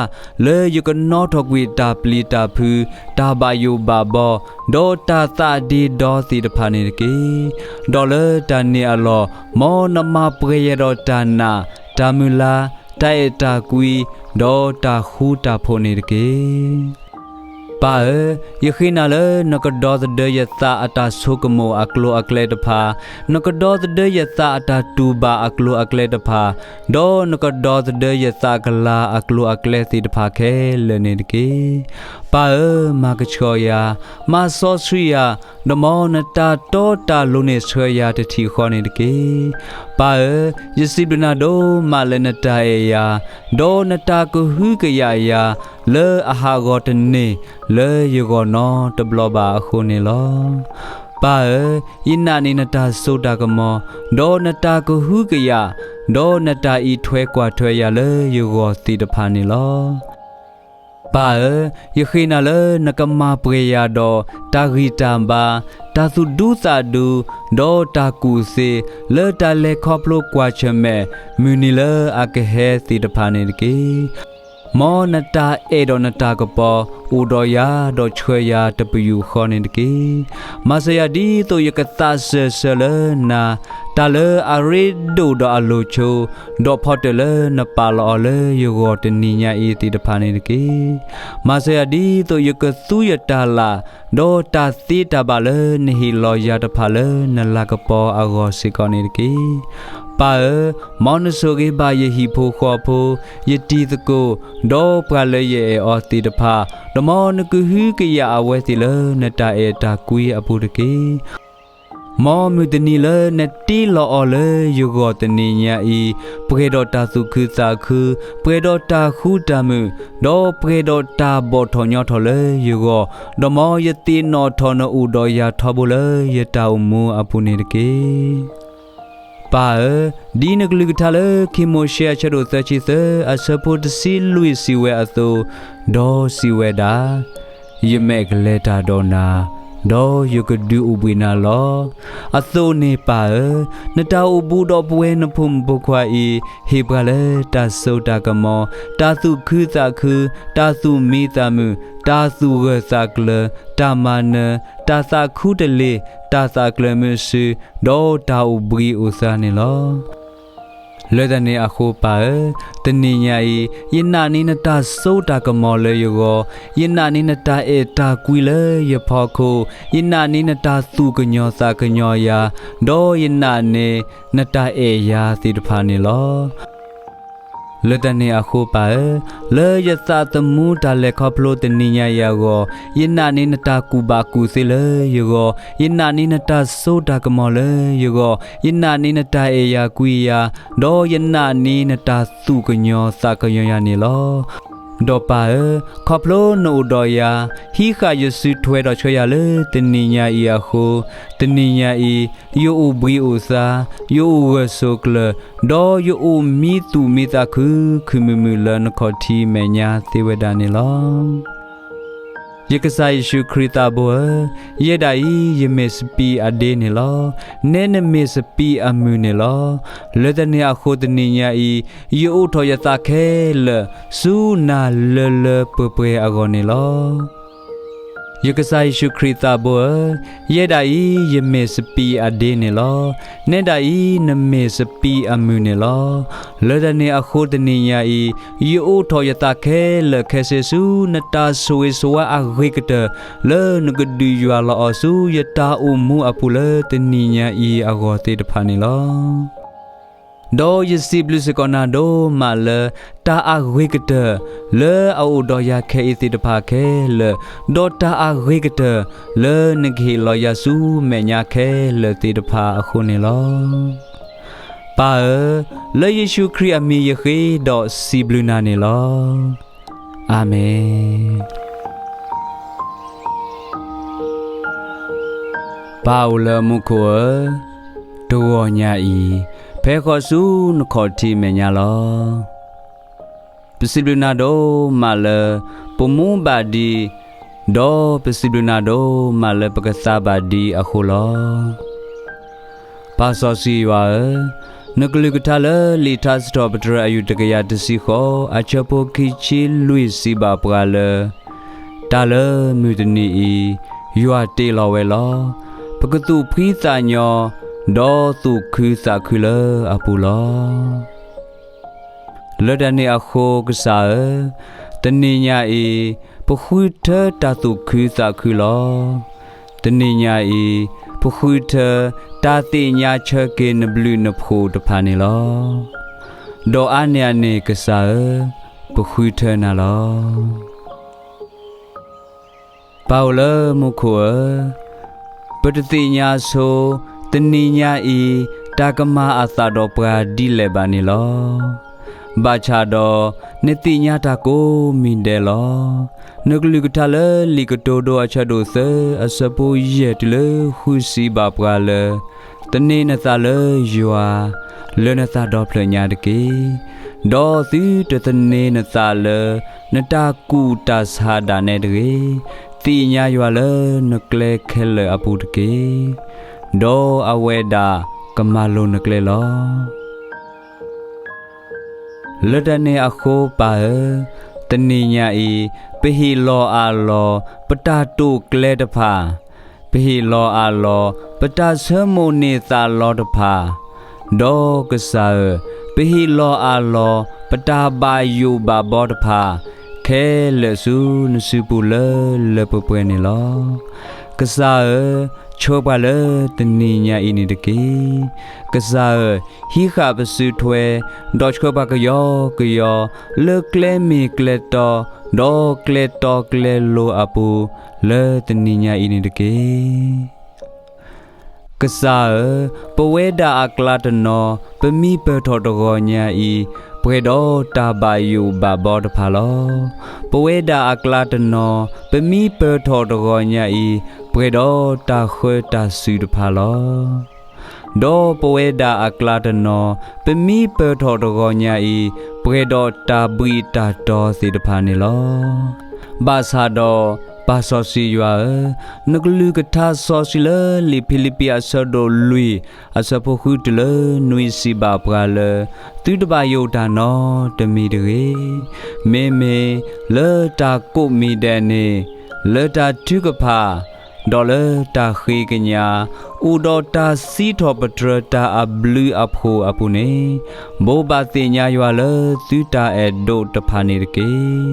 လၢယကနီထီၣ်ကွံာ်တၢ်ပျံၤတၢ်ဖုး, တၢ်ဘၣ်ယိၣ်ဘၣ်ဘီ, ဒီးတၢ်သးဒ့ဒီသ့ၣ်တဖၣ်န့ၣ်တက့ၢ်. ဒီးလၢတၢ်န့ၣ်အလီၢ်, မ်နမၤပှဲၤယၤဒီးတၢ်နာ်, တၢ်မုၢ်လၢ်, တၢ်အဲၣ်တၢ်ကွံ, ဒီးတၢ်ဃူတၢ်ဖိးန့ၣ်တက့ၢ်. ပၢ်ဧၢ, ယဃ့နၤလၢနကဒီသဒၢယသးအတၢ်ဆိကမိၣ်အကျိၤအကျဲတဖၣ်, နကဒီသဒၢယသးအတၢ်တူၢ်ဘၣ်အကျိၤအကျဲတဖၣ်, ဒီးနကဒီသဒၢယသးကလၤအကျိၤအကျဲသ့ၣ်တဖၣ်ခဲလၢာ်န့ၣ်တက့ၢ်. ပၢ်ဧၢ, မၤကဆှီယၤ, မၤစီဆှံယၤ, ဒီးမ်နတၢ်တီတၢ်လိၤန့ၣ်ဆှၢယၤတထံၣ်ဃီန့ၣ်တက့ၢ်. ပၢ်ဧၢ, ယစံးဘျုးနၤဒိၣ်မးလၢနတၢ်အဲၣ်ယၤ, ဒီးနတၢ်ကဟုကယာ်ယၤ, လၢအဟးဂီၤတန့ၢ်, လၢယဂီၢ်နီတဘျီဘၣ်အဃိန့ၣ်လီၤ. ပၢ်ဧၢ, ယနာ်န့ၢ်နတၢ်စိတၢ်ကမီၤ, ဒီးနတၢ်ကဟုကယာ်, ဒီးနတၢ်အံးထွဲကွၢ်ထွဲယၤလၢယဂီၢ်သ့ၣ်တဖၣ်န့ၣ်လီၤ. ပၢ်ဧၢ, ယဃ့နၤလၢနကမၤပှဲၤယၤဒီးတၢ်ဂံၢ်တၢ်ဘါ, တၢ်သူၣ်ဒူသးဒူ, ဒီးတၢ်ကူၣ်သ့, လၢတၢ်လဲၤခီဖျိကွၢ်ဆၢၣ်မဲာ်, မုၢ်နံၤလၢအကဟဲသ့ၣ်တဖၣ်န့ၣ်တက့ၢ်. မ်နတၢ်အဲၣ်ဒီးနတၢ်ကပီၤ, အိၣ်ဒီးယၤ, ဒီးဆှၢယၤတပယူာ်ဃီန့ၣ်တက့ၢ်. မၤစၢၤယၤဒ်သိးယကသးစၢၢ်ဆၢလၢနၤ, တၢ်လၢအရ့ဒိၣ်ဒီးအလိၤဆိ, ဒီးဖီတၢၣ်လၢနပာ်လီၤအီၤလၢယဂီၢ်တနံၤညါအံၤသ့ၣ်တဖၣ်န့ၣ်တက့ၢ်. မၤစၢၤယၤဒ်သိးယကသူယတၢ်လၢ်, ဒီးတၢ်သ့တၢ်ဘၣ်လၢနဟ့ၣ်လီၤယၤတဖၣ်လၢနလၤကပီၤအဂီၢ်စ့ၢ်ကီးန့ၣ်တက့ၢ်. ပၢ်ဧၢ, မ်နဆိၣ်ဂ့ၤဘၣ်ယဟံၣ်ဖိဃီဖိ, ယတံၤသကိး, ဒီးပှၤလၢယအဲၣ်အီၤသ့ၣ်တဖၣ်, ဒီးမ်နကဟုကယာ်အဝဲသ့ၣ်လၢနတၢ်အဲၣ်တၢ်ကွံအပူၤတက့ၢ်. မ်မုၢ်တနံၤလၢနတ့လီၤအီၤလၢယဂီၢ်တနံၤညါအံၤ, ပှဲၤဒီးတၢ်သူၣ်ခုသးခု, ပှဲၤဒီးတၢ်ဃူတၢ်မုာ်, ဒီးပှဲၤဒီးတၢ်ဘီၣ်ထီၣ်ညီထီၣ်လၢယဂီၢ်, ဒီးမ်ယသ့ၣ်နီၣ်ထီၣ်နအိၣ်ဒီးယၤထီဘိလၢယတၢ်အိၣ်မူအပူၤန့ၣ်တက့ၢ်. ပၢ်ဧၢ, ဒ်နကလုၢ်ကထါလၢခံမိၤၡ့အဆၢဒိၣ်သၢဆံသၢ အဆၢဖိတဆံလွံၢ်စံးဝဲအသိး, ဒီးစံးဝဲဒၣ်, ယမဲာ်ကလဲၤတၢ်ဒီးနၤ, ဒီးယကဒုးအိၣ်ဘှံးနၤလီၤ. အသိးန့ၣ်ပၢ်ဧၢ, နတၢ်အိၣ်ဘူးဒီးပဝဲနဖိမုၣ်ဖိခွါအံၤ, ဟ့ၣ်ပှၤလၢတၢ်စိတၢ်ကမီၤ, တၢ်သူၣ်ခုသးခု, တၢ်သူၣ်မံသးမုာ်, တၢ်သူၣ်ဂၢၢ်သးကျၢၤ, တၢ်မၤနၢၤ, တၢ်သးခူတလ့ၢ်, တၢ်သးကျၢၤမုာ်စု, ဒီးတၢ်အိၣ်ဘှံးအိၣ်သါန့ၣ်လီၤ. လၢတၢ်န့ၣ်အဃိပၢ်ဧၢ, တနံၤညါအံၤ, ယနာ်န့ၢ်နတၢ်စိတၢ်ကမီၤလၢယဂီၢ်, ယနာ်န့ၢ်နတၢ်အဲၣ်တၢ်ကွံလၢယဖီခိၣ်, ယနာ်န့ၢ်နတၢ်သူၣ်ကညီၤသးကညီၤယၤ, ဒီးယနာ်န့ၢ်နတၢ်အဲၣ်ယၤသ့ၣ်တဖၣ်န့ၣ်လီၤ. လၢတၢ်န့ၣ်အဃိပၢ်ဧၢ, လၢယသးသမူတၢ်လဲၤခီဖျိတနံၤညါအံၤအဂီၢ်, ယနာ်န့ၢ်နတၢ်ကူၣ်ဘၣ်ကူၣ်သ့လၢယဂီၢ်, ယနာ်န့ၢ်နတၢ်စိတၢ်ကမီၤလၢယဂီၢ်, ယနာ်န့ၢ်နတၢ်အဲၣ်ယၤကွံယၤ, ဒီးယနာ်န့ၢ်နတၢ်သူၣ်ကညီၤသးကညီၤယၤန့ၣ်လီၤ. ဒီးပၢ်ဧၢ, ခီဖျိနအိၣ်ဒီးယၤ, ဟံးဃာ်ယစုထွဲဒီးဆှၢယၤလၢတနံၤညါအံၤအဃိ, တနံၤညါအံၤ, ယအိၣ်ဘှံးအိၣ်သါ, ယအိၣ်ဂၢၢ်ဆိးကျၢၤ, ဒီးယအိၣ်မံသူၣ်မံသးခု, ခုၣ်မုာ်မုာ်လၢနခီၣ်ထံးမဲာ်ညါသ့ဝဲဒၣ်န့ၣ်လီၤ. ယကစၢ်ယ့ၣ်ၡူးခရံာ်သးဘိဧၢ, ယဲဒၣ်အံၤယမ့ၢ်စပံးအဒ့န့ၣ်လီၤ. နဲနမ့ၢ်စပံးအမုၢ်န့ၣ်လီၤ. လၢတၢ်န့ၣ်အဃိတနံၤညါအံၤ, ယအိးထီၣ်ယသးခဲလၢာ်, ဆူနၤလၢလၢပှဲၤပှဲၤအဂီၢ်န့ၣ်လီၤ. ယကစၢ်ယ့ၣ်ၡူးခရံာ်သးဘိဧၢ, ယဲဒၣ်အံၤယမ့ၢ်စပံးအဒ့န့ၣ်လီၤ. နဲဒၣ်အံၤနမ့ၢ်စပံးအမုၢ်န့ၣ်လီၤ. လၢတၢ်န့ၣ်အဃိတနံၤညါအံၤ, ယအိးထီၣ်ယသးခဲလၢာ်ခဲဆ့ဆူနတၢ်ဆိၣ်ဂ့ၤဆိၣ်ဝါအဂ့ၤကတၢၢ်, လၢနကဒုးယွၤလီၤအီၤဆူယတၢ်အိၣ်မူအပူၤလၢတနံၤညါအံၤအဂီၢ်သ့ၣ်တဖၣ်န့ၣ်လီၤ. ဒီးယစံးဘျုးစ့ၢ်ကီးနၤဒိၣ်မးလၢ တၢ်အဂ့ၤကတၢၢ် လၢအအိၣ်ဒီးယၤခဲအံၤသ့ၣ်တဖၣ်ခဲလၢာ်, ဒီးတၢ်အဂ့ၤကတၢၢ် လၢနကဟ့ၣ်လီၤယၤဆူမဲာ်ညါခဲလၢာ်သ့ၣ်တဖၣ်အဃိန့ၣ်လီၤ. ပၢ်ဧၢ, လၢယ့ၣ်ၡူးခရံာ်အမံၤယဃ့ဒီးစံးဘျုးနၤန့ၣ်လီၤ. အၤမ့ၣ်. ပၢ်အိၣ်လၢမူခိၣ်ဧၢ, တဂီၤညါအံၤ, ဖဲဃီၤဆူနခီၣ်ထံးမဲာ်ညါလီၤ. ပစံးဘျုးနၤဒိၣ်မးလၢ ပမူဘၣ်ဒံး, ဒီးပစံးဘျုးနၤဒိၣ်မးလၢပကသါဘၣ်ဒံးအဃိလီၤ. ပၢ်စီဆှံယွၤဧၢ, နကလုၢ်ကထါလၢလံာ်ထါစံးထီၣ်ပတြၢၤအယူၢ်တကယၤတဆံဃိး အဆၢဖိခံဆံလွံၢ်စံးဘၣ်ပှၤလၢ တၢ်လၢမုၢ်တနံၤအံၤ ယွၤတ့လီၤဝဲလီၤ. ပကသူၣ်ဖှံသးညီ ဒီးသူၣ်ခုသးခုလၢအပူၤလီၤ. လၢတၢ်န့ၣ်အဃိကစၢ်ဧၢ, တနံၤညါအံၤ ပဃုထၢတၢ်သူၣ်ခုသးခုလီၤ. တနံၤညါအံၤ ပဃုထၢတၢ်သ့ၣ်ညါဆၢက့ၤနဘျုးနဖှိၣ်တဖၣ်န့ၣ်လီၤ. ဒီးအါန့ၢ်အန့ၣ်ကစၢ်ဧၢ, ပဃုထၢနၤလီၤ. ပၢ်အိၣ်လၢမူခိၣ်ဧၢ, ပတသ့ၣ်ညါဆိ တနံၤညါအံၤ တၢ်ကမၤအသးဒီးပှၤဒ်လဲၣ်ဘၣ်န့ၣ်လီၤ. ဘၣ်ဆၣ်ဒီး နသ့ၣ်ညါတၢ်ကိးမံၤဒဲးလီၤ. နကလုၢ်ကထါလၢလံာ်ကတိၤဒိအဆၢဒိၣ်သၢ အဆၢဖိယဲၢ်တုၤလၢဃုစံးဘၣ်ပှၤလၢ သန့ၤနသးလၢယွၤ လၢနသးဒီဖျၢၣ်ညါတက့ၢ်. ဒီးသုတသန့ၤနသးလၢ နတၢ်ကူၣ်တၢ်ဆးဒၣ်နဲတဂ့ၤ. သ့ၣ်ညါယွၤလၢနကျဲခဲလၢာ်အပူၤတက့ၢ်. ဒီးအဝဲဒၣ်ကမၤလိၤနကျဲလီၤ. လၢတၢ်န့ၣ်အဃိပၢ်ဧၢ, တနံၤညါအံၤ ပဟ့ၣ်လီၤအးလီၤ ပတၢ်တိာ်ကျဲတဖၣ်, ပဟ့ၣ်လီၤအးလီၤ ပတၢ်ဆၢမိၣ်န့ၢ်သးလီတဖၣ်, ဒီးကစၢ်ဧၢ, ပဟ့ၣ်လီၤအးလီၤ ပတၢ်ဘၣ်ယိၣ်ဘၣ်ဘီတဖၣ်, ခဲလၢာ်ဆူနစုပူၤလၢလၢပှဲၤပှဲၤန့ၣ်လီၤ. ကစၢ်ဧၢ, ဆှၢပှၤလၢတနံၤညါအံၤန့ၣ်တက့ၢ်. ကစၢ်ဧၢ, ဟံးဃာ်ပစုထွဲ, ဒီးဆှၢပှၤကယီကယီ လၢကျဲမ့ၢ်ကျဲတီ, ဒီးကျဲတီကျဲလိၤအပူၤ လၢတနံၤညါအံၤန့ၣ်တက့ၢ်. ကစၢ်ဧၢ, ပဝဲဒၣ်အကျါတနီၤ ပမံပၢၢ်ထီၣ်တဂီၤညါအံၤ ပှဲၤဒီးတၢ်ဘၣ်ယိၣ်ဘၣ်ဘီတဖၣ်လီၤ. ပဝဲဒၣ်အကျါတနီၤ ပမံပၢၢ်ထီၣ်တဂီၤညါအံၤ ပှဲၤဒီးတၢ်ဃၢတၢ်စူၤတဖၣ်လီၤ. ဒီးပဝဲဒၣ်အကျါတနီၤ ပမံပၢၢ်ထီၣ်တဂီၤညါအံၤ ပှဲၤဒီးတၢ်ဘှံးတၢ်တီသ့ၣ်တဖၣ်န့ၣ်လီၤ. ဘၣ်ဆၣ်ဒီး ပၢ်စီဆှံယွၤဧၢ, နကလုၢ်ကထါစီဆှံလၢလံာ်ဖံလံးပံးအဆၢဒိၣ်လွံၢ် အဆၢဖိဃုတုၤလၢနွံစံးဘၣ်ပှၤလၢ သုတဘၣ်ယိၣ်တၢ်နီတမံၤတဂ့ၤ. မ့မ့ၢ်လၢတၢ်ကိးမံၤဒဲးန့ၣ် လၢတၢ်ထုကဖၣ် ဒီးလၢတၢ်ဃ့ကညး အိၣ်ဒီးတၢ်စံးထီၣ်ပတြၢၤတၢ်အဘျုးအဖှိၣ်အပူၤန့ၣ် ဘိးဘၣ်သ့ၣ်ညါယွၤလၢသုတၢ်အဲၣ်ဒိးတဖၣ်န့ၣ်တက့ၢ်.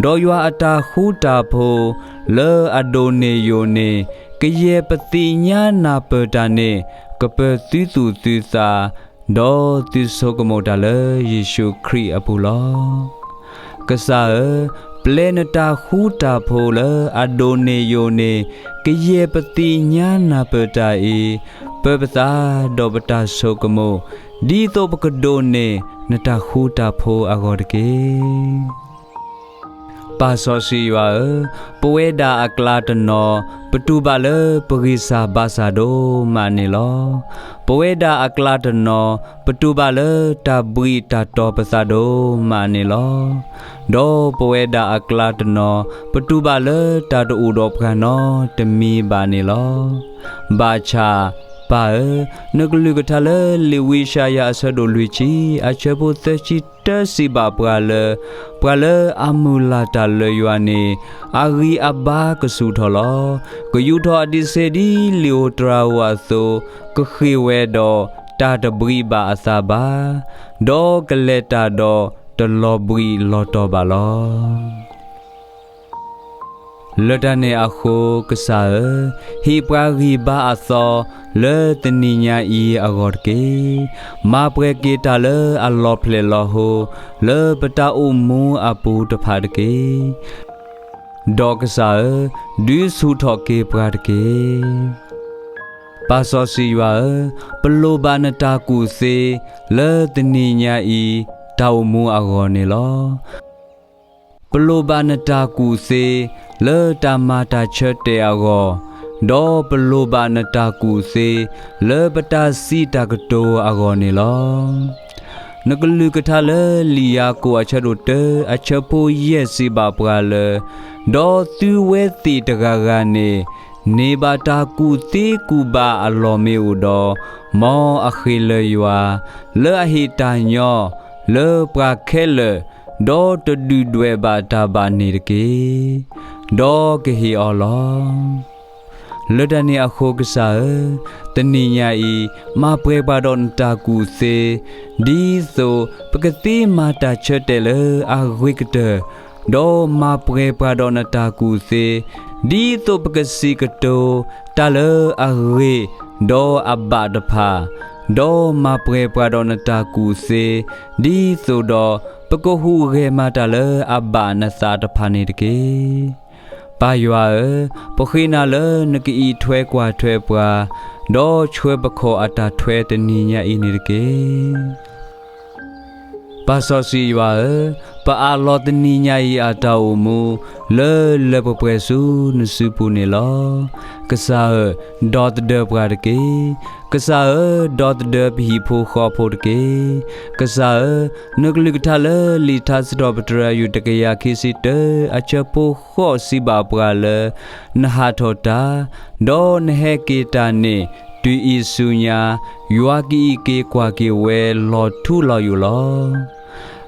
ဒီးယွၤအတၢ်ဃူတၢ်ဖိး လၢအဒိၣ်န့ၢ်ယိာ်န့ၣ် ကယဲၢ်ပသ့ၣ်ညါနၢ်ပၢၢ်တၢ်န့ၣ် ကပၢၤသုသူၣ်သုသး ဒီးသုဆိကမိၣ်တၢ်လၢယ့ၣ်ၡူးခရံာ်အပူၤလီၤ. ကစၢ်ဧၢ, ပျဲနတၢ်ဃူတၢ်ဖိးလၢအဒိၣ်န့ၢ်ယိာ်န့ၣ် ကယဲၢ်ပသ့ၣ်ညါနၢ်ပၢၢ်တၢ်အံၤ ပၢၤပသးဒီးပတၢ်ဆိကမိၣ် ဒ်သိးပကဒိးန့ၢ်နတၢ်ဃူတၢ်ဖိးအဂီၢ်တက့ၢ်. ပၢ်စီဆှံယွၤဧၢ, ပဝဲဒၣ်အကျါတနီၤ ပတူၢ်ဘၣ်လၢပဂံၢ်စၢ်ဘါစၢ်ဒိၣ်မးန့ၣ်လီၤ. ပဝဲဒၣ်အကျါတနီၤ ပတူၢ်ဘၣ်လၢတၢ်ဘှံးတၢ်တီၤပသးဒိၣ်မးန့ၣ်လီၤ. ဒီးပဝဲဒၣ်အကျါတနီၤ ပတူၢ်ဘၣ်လၢတၢ်တအိၣ်ဒီးပှၤနီတမံၤဘၣ်န့ၣ်လီၤ. ဘၣ်ဆၣ် ပၢ်ဧၢ, နကလုၢ်ကထါလၢလံာ်ဝံယၡါယၤအဆၢဒိၣ်လွံၢ်ဆံ အဆၢဖိသၢဆံတၢစံးဘၣ်ပှၤလၢ ပှၤလၢအမုၢ်လၢ်တၢ်လၢယွၤန့ၣ် အဂံၢ်အဘါကဆူၣ်ထီၣ်လီၤ. ကယူးထီၣ်အဒံးဆှံဒ်လံာ်ဧိၤတြၤဧိၤအသိး, ကဃ့ၢ်ဝဲဒီးတၢ်တဘှံးဘၣ်အသးဘၣ်, ဒီးကလဲၤတၢ်ဒီးတလီၤဘှံးလီၤတီၤဘၣ်လီၤ. လၢတၢ်န့ၣ်အဃိကစၢ်ဧၢ, ဟ့ၣ်ပှၤဂံၢ်ဘါအသီ လၢတနံၤညါအံၤအဂီၢ်တက့ၢ်. မၤပှဲၤက့ၤတၢ်လၢအလီၤဖျဲၣ်လီၤဟိ လၢပတၢ်အိၣ်မူအပူၤတဖၣ်တက့ၢ်. ဒီးကစၢ်ဧၢ, ဒုးဆူၣ်ထီၣ်က့ၤပှၤတက့ၢ်. ပၢ်စီဆှံယွၤဧၢ, ပလိၣ်ဘၣ်နတၢ်ကူၣ်သ့ လၢတနံၤညါအံၤ တၢ်အိၣ်မူအဂီၢ်န့ၣ်လီၤ. ပလိၣ်ဘၣ်နတၢ်ကူၣ်သ့ လၢတၢ်မၤတၢ်ဆၢတဲာ်အဂီၢ်, ဒီးပလိၣ်ဘၣ်နတၢ်ကူၣ်သ့ လၢပတၢ်စံးတၢ်ကတိၤအဂီၢ်န့ၣ်လီၤ. နကလုၢ်ကထါလၢလံာ်ယၤကိာ်အဆၢဒိၣ်တၢ အဆၢဖိယဲၢ်စံးဘၣ်ပှၤလၢ, ဒီးသုဝဲသ့ၣ်တဂၤဂၤန့ၣ် န့ၢ်ဘၣ်တၢ်ကူၣ်သ့ကူၣ်ဘၣ်အလီၢ်မ့ၢ်အိၣ်ဒီး, မ်အဃ့ၢ်လၢယွၤ, လၢအဟ့ၣ်တၢ်ညီ, လၢပှၤခဲလၢာ်, ဒီးတဒုၣ်ဒွဲၣ်ဘၣ်တၢ်ဘၣ်န့ၣ်တက့ၢ်. ဒီးကဟ့ၣ်အီၤလီၤ. လၢတၢ်န့ၣ်အဃိကစၢ်ဧၢ, တနံၤညါအံၤ, မၤပှဲၤပှၤဒီးနတၢ်ကူၣ်သ့, ဒ်သိးပကသ့မၤတၢ်ဆၢတဲာ်လၢအဂ့ၤကတၢၢ်, ဒီးမၤပှဲၤပှၤဒီးနတၢ်ကူၣ်သ့, ဒ်သိးပကစံးကတိၤတၢ်လၢအဂ့ၤ, ဒီးအဘၣ်တဖၣ်, ဒီးမၤပှဲၤပှၤဒီးနတၢ်ကူၣ်သ့, ဒ်သိးဒီးပကဟူးဂဲၤမၤတၢ်လၢအဘၣ်နသးတဖၣ်န့ၣ်တက့ၢ်. ပၢ်ယွၤဧၢ, ပဃ့နၤလၢနကအံးထွဲကွၢ်ထွဲပှၤ, ဒီးဆှၢပခီၣ်အတၢ်ထွဲတနံၤညါအံၤန့ၣ်တက့ၢ်. ပၢ်စီဆှံယွၤဧၢ, ပအးလီၤတနံၤညါအံၤအတၢ်အိၣ်မူ, လၢလၢပှဲၤပှဲၤဆူနစုပူၤန့ၣ်လီၤ. ကစၢ်ဧၢ, ဒီသဒၢပှၤတက့ၢ်. ကစၢ်ဧၢ, ဒီသဒၢပဟံၣ်ဖိဃီဖိတက့ၢ်. ကစၢ်ဧၢ, နကလုၢ်ကထါလၢလံာ်ထါစံးထီၣ်ပတြၢၤယုၢ်တကယၤခံဆံတၢ အဆၢဖိဃိးစံးဘၣ်ပှၤလၢ, နဟးထီၣ်တၢ်, ဒီးနဟဲက့ၤတၢ်န့ၣ်, တုၤအံၤဆူညါ, ယွၤကအံးက့ၤကွၢ်က့ၤဝဲလီၤထူလီၤယိာ်လီၤ.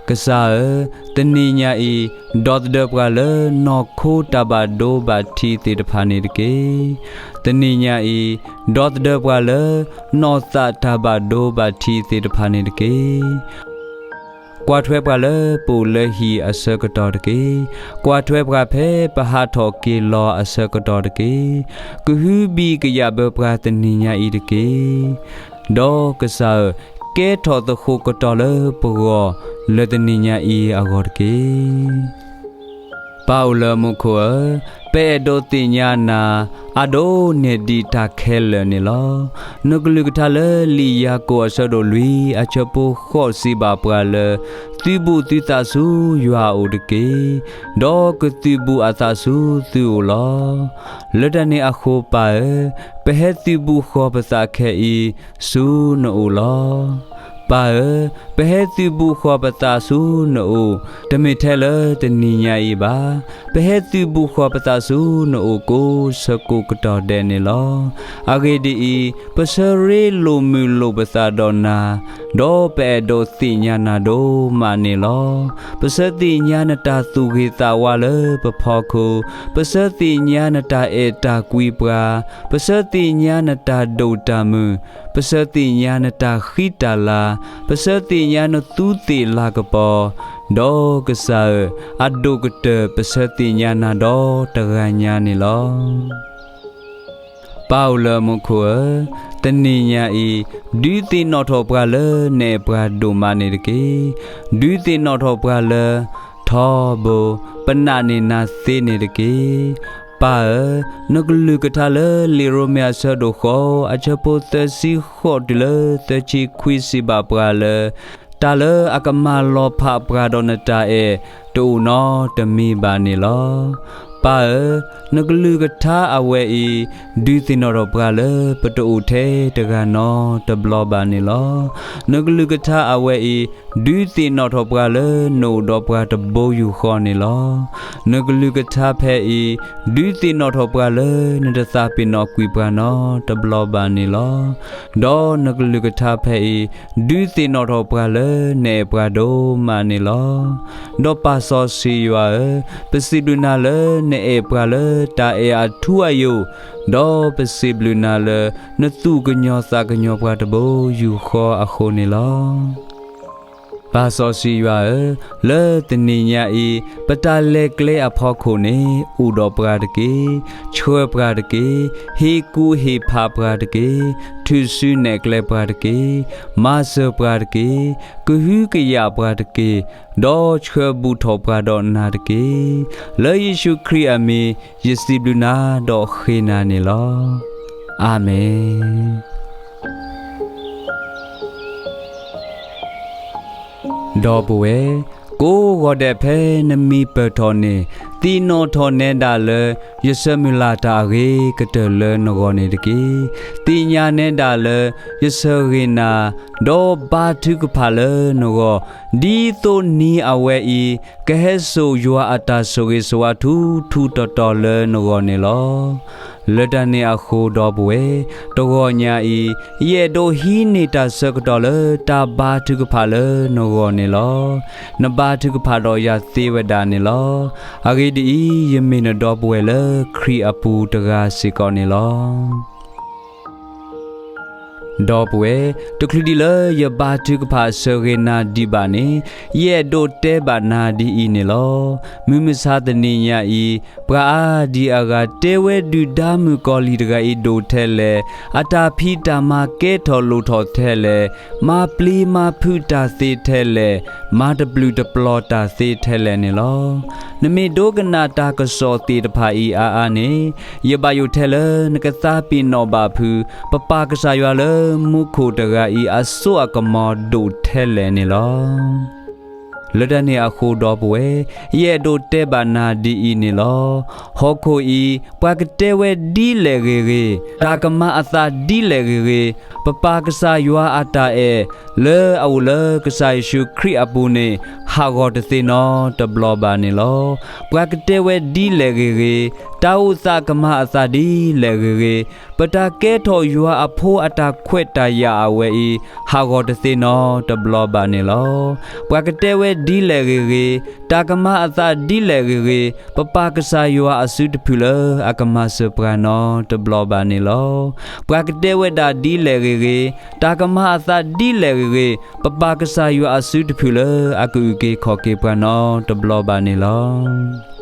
ကစၢ်ဧၢ, တနံၤညါအံၤ, ဒီသဒၢပှၤလၢနီၢ်ခိတၢ်ဘၣ်ဒိဘၣ်ထံးသ့ၣ်တဖၣ်န့ၣ်တက့ၢ်. တနံၤညါအံၤ, ဒီသဒၢပှၤလၢနီၢ်သးတၢ်ဘၣ်ဒိဘၣ်ထံးသ့ၣ်တဖၣ်န့ၣ်တက့ၢ်. ကွၢ်ထွဲပှၤလၢပအိၣ်လၢဟံၣ်အဆၢကတီၢ်တက့ၢ်. ကွၢ်ထွဲပှၤဖဲပဟးထီၣ်က့ၤလီၤအဆၢကတီၢ်တက့ၢ်. ကဟုဘံၣ်ကယာ်ဘၢပှၤတနံၤညါအံၤတက့ၢ်. ဒီးကစၢ်ဧၢ, ကဲထီၣ်သဃိးကတီၢ်လၢပဂီၢ်, လၢတနံၤညါအံၤအဂီၢ်တက့ၢ်. ပၢ်အိၣ်လၢမူခိၣ်ဧၢ, ပအဲၣ်ဒိးသ့ၣ်ညါနၤ, အဒိးနဲၣ်ဒံးတၢ်ခဲလၢာ်န့ၣ်လီၤ. နကလုၢ်ကထါလၢလံာ်ယၤကိာ်အဆၢဒိၣ်လွံၢ်အဆၢဖိဃိးစံးဘၣ်ပှၤလၢ, သုးဘူးသုသးဆူယွၤအအိၣ်တက့ၢ်. ဒီးကသုးဘူးအသးဆူသုအိၣ်လီၤ. လၢတၢ်န့ၣ်အဃိပၢ်ဧၢ, ပဟဲသုးဘူးဃီၤပသးခဲအံၤဆူနအိၣ်လီၤ. ပၢ်ဧၢ, ပဟဲသုးဘူးဃီၤပသးဆူနအိၣ်, တမ့ၢ်ထဲလၢတနံၤညါအံၤဘၣ်. ပဟဲသုးဘူးဃီၤပသးဆူနအိၣ်ကိးဆၢကိးကတီၢ်ဒဲးန့ၣ်လီၤ. အဂ့ၢ်ဒ်အံၤ, ပဆၢရ့လိာ်မုာ်လိာ်ပသးဒီးနၤ, ဒီးပအဲၣ်ဒိးသ့ၣ်ညါနၤဒိၣ်မးန့ၣ်လီၤ. ပဆၢသ့ၣ်ညါနတၢ်သူၣ်ဂ့ၤသးဝါလၢပဖီခိၣ်, ပဆၢသ့ၣ်ညါနတၢ်အဲၣ်တၢ်ကွံပှၤ, ပဆၢသ့ၣ်ညါနတၢ်ဒိၣ်တၢ်မုၢ်, ပဆၢသ့ၣ်ညါနတၢ်ဃံတၢ်လၤ, ပဆၢသ့ၣ်ညါနသူသ့ၣ်လၤကပီၤ, ဒီးကစၢ်ဧၢ, အဒိၣ်ကတၢၢ်ပဆၢသ့ၣ်ညါနၤဒီးတဂၤညါန့ၣ်လီၤ. ပၢ်အိၣ်လၢမူခိၣ်ဧၢ, တနံၤညါအံၤ, ဒုးသ့ၣ်နီၣ်ထီၣ်ပှၤလၢနအဲၣ်ပှၤဒိၣ်မးန့ၣ်တက့ၢ်. ဒုးသ့ၣ်နီၣ်ထီၣ်ပှၤလၢ ထီဘိ, ပနာ်န့ၢ်နၤသ့န့ၣ်တက့ၢ်. ပၢ်ဧၢ, နကလုၢ်ကထါလၢလံာ်ရိမ့ၤအဆၢဒိၣ်ဃိး အဆၢဖိသၢဆံဃိးတုၤလၢသၢဆံခွံစံးဘၣ်ပှၤလၢ တၢ်လၢအကမၤလီၤဖးပှၤဒီးနတၢ်အဲၣ် တအိၣ်နီတမံၤဘၣ်န့ၣ်လီၤ. ပၢ်ဧၢ, နကလုၢ်ကထါအဝဲအံၤ, ဒုးသ့ၣ်နီၣ်ထီၣ်ပှၤလၢပတအိၣ်ထဲတဂၤနီတဘျီဘၣ်န့ၣ်လီၤ. နကလုၢ်ကထါအဝဲအံၤ, ဒုးသ့ၣ်နီၣ်ထီၣ်ပှၤလၢနအိၣ်ဒီးပှၤတဘိယူၢ်ဃီန့ၣ်လီၤ. နကလုၢ်ကထါဖဲအံၤ, ဒုးသ့ၣ်နီၣ်ထီၣ်ပှၤလၢနတသးပ့ၤနီၣ်ကွံာ်ပှၤနီတဘျီဘၣ်န့ၣ်လီၤ. ဒီးနကလုၢ်ကထါဖဲအံၤ, ဒုးသ့ၣ်နီၣ်ထီၣ်ပှၤလၢနအဲၣ်ပှၤဒိၣ်မးန့ၣ်လီၤ. ဒီးပၢ်စီဆှံယွၤဧၢ, ပစံးဘျုးနၤလၢနအဲၣ်ပှၤလၢတၢ်အဲၣ်အထူအယိာ်, ဒီးပစံးဘျုးနၤလၢနသူၣ်ကညီၤသးကညီၤပှၤတဘိယူၢ်ဃီအဃိန့ၣ်လီၤ. ပၢ်စီဆှံယွၤဧၢ, လၢတနံၤညါအံၤ, ပတၢ်လဲၤကျဲအဖီခိၣ်န့ၣ်, အိၣ်ဒီးပှၤတက့ၢ်. ဆှၢပှၤတက့ၢ်. ဟ့ၣ်ကူၣ်ဟ့ၣ်ဖးပှၤတက့ၢ်. ထုးစုနဲၣ်ကျဲပှၤတက့ၢ်. မၤစၢၤပှၤတက့ၢ်. ကဟုကယာ်ပှၤတက့ၢ်. ဒီးဆှၢဘူးထီၣ်ပှၤဒီးနၤတက့ၢ်. လၢယ့ၣ်ၡူးခရံာ်အမံၤ, ယစံးဘျုးနၤဒီးဃ့နၤန့ၣ်လီၤ. အၤမ့ၣ်. ဒီပုၢ်ဝဲၢ်, ကိးဂီၤဒဲးဖဲနမံပၢၢ်ထီၣ်န့ၣ်, သ့ၣ်နီၣ်ထီၣ်နဲဒၣ်လၢ ယဆၢမုၢ်လၢ်တၢ်အဂ့ၤကတၢၢ်လၢနဂီၢ်န့ၣ်တက့ၢ်. သ့ၣ်ညါနဲဒၣ်လၢ ယဆၢဂ့ၤနၤ, ဒီးဘါထုကဖၣ်လၢနဂီၢ်, ဒ်သိးနံၤအဝဲအံၤ, ကဟဲစိာ်ယွၤအတၢ်ဆိၣ်ဂ့ၤဆိၣ်ဝါထူထူတီတီလၢနဂီၢ်န့ၣ်လီၤ. လၢတၢ်န့ၣ်အဃိဒီပုၢ်ဝဲၢ်, တဂီၤညါအံၤ, ယအဲၣ်ဒိးဟံးန့ၢ်တၢ်ဆၢကတီၢ်လၢတၢ်ဘါထုကဖၣ်လၢနဂီၢ်န့ၣ်လီၤ. နဘါထုကဖၣ်ဒီးယၤသ့ဝဲဒၣ်န့ၣ်လီၤ. အဂ့ၢ်ဒ်အံၤ, ယမ့ၢ်နဒီပုၢ်ဝဲၢ်လၢခရံာ်အပူၤတဂၤစ့ၢ်ကီးန့ၣ်လီၤ. ဒီပုၢ်ဝဲၢ်, တချုးဒံးလၢယဘါထုကဖၣ်ဆၢဂ့ၤနၤဒံးဘၣ်န့ၣ်, ယအဲၣ်ဒိးတဲဘၣ်နၤဒ်အံၤန့ၣ်လီၤ. မုၢ်မဆါတနံၤညါအံၤ, ပှၤအါဒံအါဂၤတဲဝဲဒုၣ်ဒါမုၣ်ကီၤလံၢ်တဂၤအံၤဒိၣ်ထဲလဲၣ်, အတၢ်ဖံးတၢ်မၤကဲထီၣ်လိၣ်ထီၣ်ထဲလဲၣ်, မၤပျံၤမၤဖုးတၢ်သ့ထဲလဲၣ်, မၤတဘျုးတပျီၤတၢ်သ့ထဲလဲၣ်န့ၣ်လီၤ. နမ့ၢ်ဒိကနၣ်တၢ်ကစီၣ်သ့ၣ်တဖၣ်အံၤအါအါန့ၣ်, ယဘၣ်ယိၣ်ထဲလၢနကသးပ့ၤနီၣ်ဘၣ်ဖုး ပပၢ်ကစၢ်ယွၤလၢမူခိၣ်တဂၤအံၤအစိအကမီၤဒိၣ်ထဲလဲၣ်န့ၣ်လီၤ. လၢတၢ်န့ၣ်အဃိဒီပုၢ်ဝဲၢ်, ယအဲၣ်ဒိးတဲဘၣ်နၤဒ်အံၤန့ၣ်လီၤ. ဟီၣ်ခိၣ်အံၤ, ပှၤကတဲဝဲဒ်လဲၣ်ဂ့ၤဂ့ၤ, တၢ်ကမၤအသးဒ်လဲၣ်ဂ့ၤဂ့ၤ, ပပၢ်ကစၢ်ယွၤအတၢ်အဲၣ် လၢအအိၣ်လၢကစၢ်ယ့ၣ်ၡူးခရံာ်အပူၤန့ၣ်, ဟးဂီၤတသ့နီတဘျီဘၣ်န့ၣ်လီၤ. ပှၤကတဲဝဲဒ်လဲၣ်ဂ့ၤဂ့ၤ, တၢ်အိၣ်သးကမၤအသးဒ်လဲၣ်ဂ့ၤဂ့ၤ, ပတၢ်ကဲထီၣ်ယွၤအဖိအတၢ်ခွဲးတၢ်ယာ်အဝဲအံၤ, ဟးဂီၤတသ့နီတဘျီဘၣ်န့ၣ်လီၤ. ပှၤကတဲဝဲဒ်လဲၣ်ဂ့ၤဂ့ၤ, တၢ်ကမၤအသးဒ်လဲၣ်ဂ့ၤဂ့ၤ, ပပၢ်ကစၢ်ယွၤအစုတဖုလၢအကမၤစၢၤပှၤနီတဘျီဘၣ်န့ၣ်လီၤ. ပှၤကတဲဝဲဒၣ်ဒ်လဲၣ်ဂ့ၤဂ့ၤ, တၢ်ကမၤအသးဒ်လဲၣ်ဂ့ၤဂ့ၤ, ပပၢ်ကစၢ်ယွၤအစုတဖုလၢအကအုၣ်က့ၤခီၣ်က့ၤပှၤနီတဘျီဘၣ်န့ၣ်လီၤ.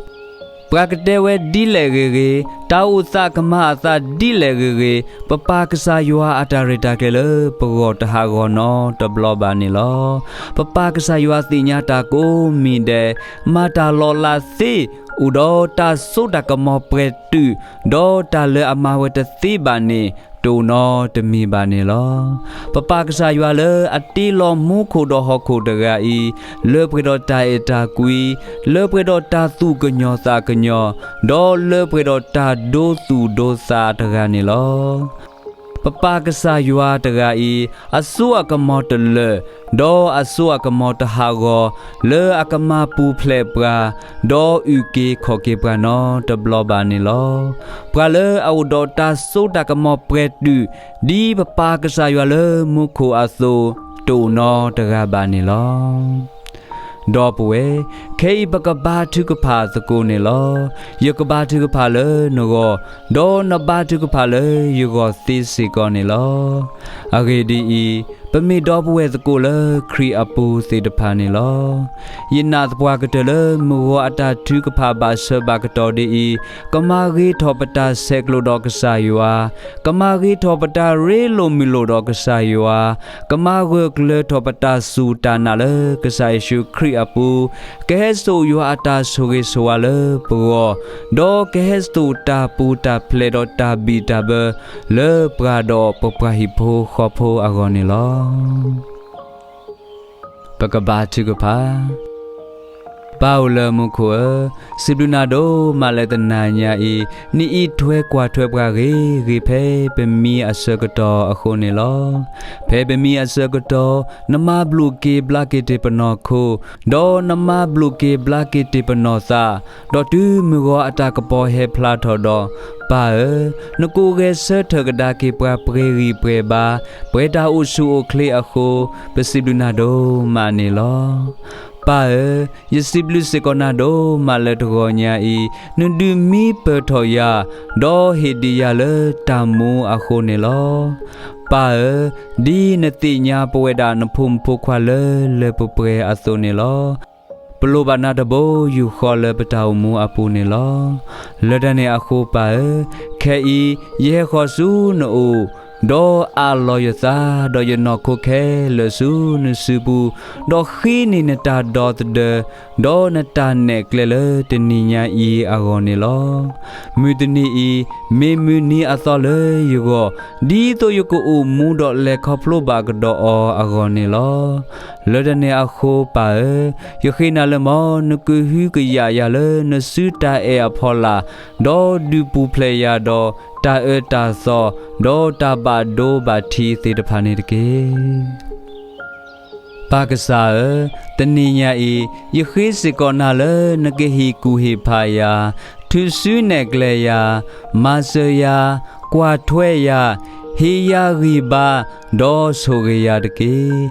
ပှၤကတဲဝဲဒ်လဲၣ်ဂ့ၤဂ့ၤ, တၢ်အိၣ်သးကမၤအသးဒ်လဲၣ်ဂ့ၤဂ့ၤ, ပပၢ်ကစၢ်ယွၤအတၢ်ရဲၣ်တၢ်ကျဲၤလၢပဂီၢ်တဟးဂီၤနီတဘျီဘၣ်န့ၣ်လီၤ. ပပၢ်ကစၢ်ယွၤသ့ၣ်ညါတၢ်ကိးမံၤဒဲး, မၤတၢ်လီၤလးသ့, အိၣ်ဒီးတၢ်စိတၢ်ကမီၤပှဲၤတုာ်, ဒီးတၢ်လၢအမၤဝဲတသ့ဘၣ်န့ၣ်, တအိၣ်နီတမံၤဘၣ်န့ၣ်လီၤ. ပပၢ်ကစၢ်ယွၤလၢအတ့လီၤမူခိၣ်ဒီးဟီၣ်ခိၣ်တဂၤအံၤ, လၢပှဲၤဒီးတၢ်အဲၣ်တၢ်ကွံ, လၢပှဲၤဒီးတၢ်သူၣ်ကညီၤသးကညီၤ, ဒီးလၢပှဲၤဒီးတၢ်ဒိသူၣ်ဒိသးတဂၤန့ၣ်လီၤ. ပပၢ်ကစၢ်ယွၤတဂၤအံၤ, အစိအကမီၤတလၢာ်, ဒီးအစိအကမီၤတဟးဂီၤ, လၢအကမၤပူၤဖျဲးပှၤ, ဒီးအုၣ်က့ၤခီၣ်က့ၤပှၤနီတဘျီဘၣ်န့ၣ်လီၤ. ပှၤလၢအအိၣ်ဒီးတၢ်စိတၢ်ကမီၤပှဲၤတုာ်, ဒ်ပပၢ်ကစၢ်ယွၤလၢမူခိၣ်အသိး, တအိၣ်နီတဂၤဘၣ်န့ၣ်လီၤ. ဒီပုၢ်ဝဲၢ်, ခဲအံၤပကဘါထုကဖၣ်သကိးန့ၣ်လီၤ. ယကဘါထုကဖၣ်လၢနဂီၢ်, ဒီးနဘါထုကဖၣ်လၢယဂီၢ်သ့စ့ၢ်ကီးန့ၣ်လီၤ. အဂ့ၢ်ဒ်အံၤ, ပမ့ၢ်ဒီပုၢ်ဝဲၢ်သကိးလၢခရံာ်အပူၤသ့ၣ်တဖၣ်န့ၣ်လီၤ. ယနာ်သပှၢ်ကတၢၢ်လၢမုၢ်ဂီၤအတၢ်ထုကဖၣ်ဘၣ်ဆၢဘၣ်ကတီၢ်ဒ်အံၤ, ကမၤဂ့ၤထီၣ်ပတၢ်ဆဲးကျိးဒီးကစၢ်ယွၤ, ကမၤဂ့ၤထီၣ်ပတၢ်ရ့လိာ်မုာ်လိာ်ဒီးကစၢ်ယွၤ, ကမၤဂၢၢ်ကျၢၤထီၣ်ပတၢ်စူၢ်တၢ်နာ်လၢကစၢ်ယ့ၣ်ၡူးခရံာ်အပူၤ, ကဟဲစိာ်ယွၤအတၢ်ဆိၣ်ဂ့ၤဆိၣ်ဝါလၢပဂီၢ်, ဒီးကဟဲစိာ်တၢ်ပူၤတၢ်ဖျဲးဒီးတၢ်ဘံၣ်တၢ်ဘၢ လၢပှၤဒီးပပှၤဟံၣ်ဖိဃီဖိအဂီၢ်န့ၣ်လီၤ. ပကဘါထုကဖၣ်. ပၢ်အိၣ်လၢမူခိၣ်ဧၢ, စံးဘျုးနၤဒိၣ်မးလၢတနၤညါအံၤ, နအံးထွဲကွၢ်ထွဲပှၤဂ့ၤဂ့ၤဖဲပမံအဆၢကတီၢ်အဃိန့ၣ်လီၤ. ဖဲပမံအဆၢကတီၢ်, နမၤဘျုးက့ၤဘျါက့ၤတ့ၢ်ပနီၢ်ခိ, ဒီးနမၤဘျုးက့ၤဘျါက့ၤတ့ၢ်ပနီၢ်သး, ဒီးတုၤမုၢ်ဂီၤအတၢ်ကပီၤဟဲဖျါထီၣ်ဒီး, ပၢ်ဧၢ, နကိးဂဲၤဆၢထၢၣ်ကဒါက့ၤပှၤပှဲၤဂံၢ်ပှဲၤဘါ, ပှဲၤတၢ်အိၣ်ဆူၣ်အိၣ်ချ့အဃိ, ပစံးဘျုးနၤဒိၣ်မးန့ၣ်လီၤ. ပၢ်ဧၢ, ယစံးဘျုးစ့ၢ်ကီးနၤဒိၣ်မးလၢတဂီၤညါအံၤ, နဒုးမံပၢၢ်ထီၣ်ယၤ, ဒီးဟ့ၣ်ဒံးယၤလၢတၢ်မူအဃိန့ၣ်လီၤ. ပၢ်ဧၢ, ဒ်နသ့ၣ်ညါပဝဲဒၣ်နဖိမုၣ်ဖိခွါလၢလၢပှဲၤပှဲၤအသိးန့ၣ်လီၤ. ပလိၣ်ဘၣ်နၤတဘိယူၢ်ဃီလၢပတၢ်အိၣ်မူအပူၤန့ၣ်လီၤ. လၢတၢ်န့ၣ်အဃိပၢ်ဧၢ, ခဲအံၤယဟဲဃီၤဆူနအိၣ်, ဒီးအးလီၤယသး, ဒီးယနီၢ်ခိခဲလၢာ်ဆူနစုပူၤ, ဒီးဃ့န့ၢ်နတၢ်ဒီသဒၢ, ဒီးနတၢ်နဲၣ်ကျဲလၢတနံၤညါအံၤအဂီၢ်န့ၣ်လီၤ. မုၢ်တနံၤအံၤ, မ့ၢ်မုၢ်နံၤအသီလၢယဂီၢ်, ဒ်သိးယကအိၣ်မူဒီးလဲၤခီဖျိဘၣ်ကဒီးအီၤအဂီၢ်န့ၣ်လီၤ. လၢတၢ်န့ၣ်အဃိပၢ်ဧၢ, ယဃ့နၤလၢ မ်နကဟုကယာ်ယၤလၢနစုတၢ်အဲၣ်အဖီလာ်, ဒီးဒုးပူၤဖျဲးယၤဒီးတၢ်အၢတၢ်သီ, ဒီးတၢ်ဘၣ်ဒိဘၣ်ထံးသ့ၣ်တဖၣ်န့ၣ်တက့ၢ်. ပၢ်ကစၢ်ဧၢ, တနံၤညါအံၤ, ယဃ့စ့ၢ်ကီးနၤလၢနကဟ့ၣ်ကူၣ်ဟ့ၣ်ဖးယၤ, ထုးစုနဲၣ်ကျဲယၤ, မၤစၢၤယၤ, ကွၢ်ထွဲယၤ, ဟ့ၣ်ယၤဂံၢ်ဘါ, ဒီးဆိၣ်ဂ့ၤယၤတက့ၢ်.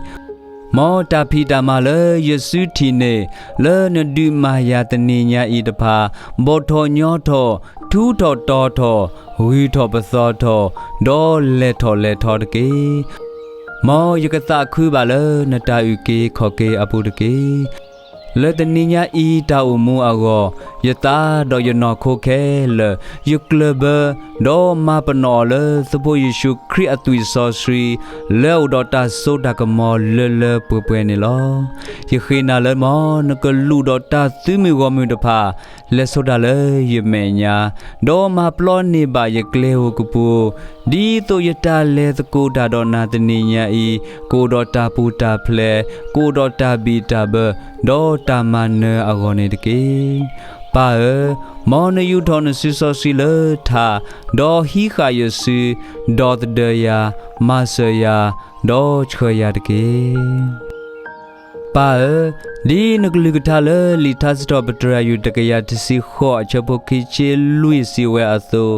မ်တၢ်ဖံးတၢ်မၤလၢယစုထံၣ်န့ၣ်, လၢနဒုးမၤယၤတနံၤညါအံၤတဖၣ်, ဘီၣ်ထီၣ်ညီထီၣ်, ထူထီၣ်တီၤထီၣ်, ဂုၢ်ထီၣ်ပသီထီၣ်, ဒီးလဲၤထီၣ်လဲၤထီတက့ၢ်. မ်ယကသးခုဘၣ်လၢနတၢ်အုၣ်က့ၤခီၣ်က့ၤအပူၤတက့ၢ်. လၢတနံၤညါအံၤတၢ်အိၣ်မူအဂီၢ်, ယသးဒီးယနီၢ်ခိခဲလၢာ်, ယကျၢၢ်ဘၢ, ဒီးမၤပနီၣ်အီၤလၢသးဖိယ့ၣ်ၡူးခရံာ်အသွံၣ်စီဆှံ, လၢအအိၣ်ဒီးတၢ်စိတၢ်ကမီၤလၢလၢပှဲၤပှဲၤန့ၣ်လီၤ. ယဃ့နၤလၢမ်နကလူးဒီးတၢ်သုးမုၢ်ဂီၢ်မုၢ်တဖၣ်, လဲၤဆိတၢ်လၢယမဲာ်ညါ, ဒီးမၤပျီန့ၢ်ဘၣ်ယကျဲဧိၤကပူၤ, ဒ်သိးယတၢ်လဲၤသကိးတၢ်ဒီးနၤတနံၤညါအံၤ, ကအိၣ်ဒီးတၢ်ပူၤတၢ်ဖျဲး, ကအိၣ်ဒီးတၢ်ဘံၣ်တၢ်ဘၢ, ဒီးတၢ်မၤနၢၤအဂီၢ်န့ၣ်တက့ၢ်. ပၢ်ဧၢ, မ်နယူာ်ထီၣ်နစုစီဆှံလၢထး, ဒီးဟံးဃာ်ယစု, ဒီးသဒၢယၤ, မၤစၢၤယၤ, ဒီးဆှၢယၤတက့ၢ်. ပၢ်ဧၢ, ဒ်နကလုၢ်ကထါလၢလံာ်ထါစံးထီၣ်ပတြၢၤအယူၢ်တကယၤတဆံဃိးအဆၢဖိခံဆံလွံၢ်စံးဝဲအသိး,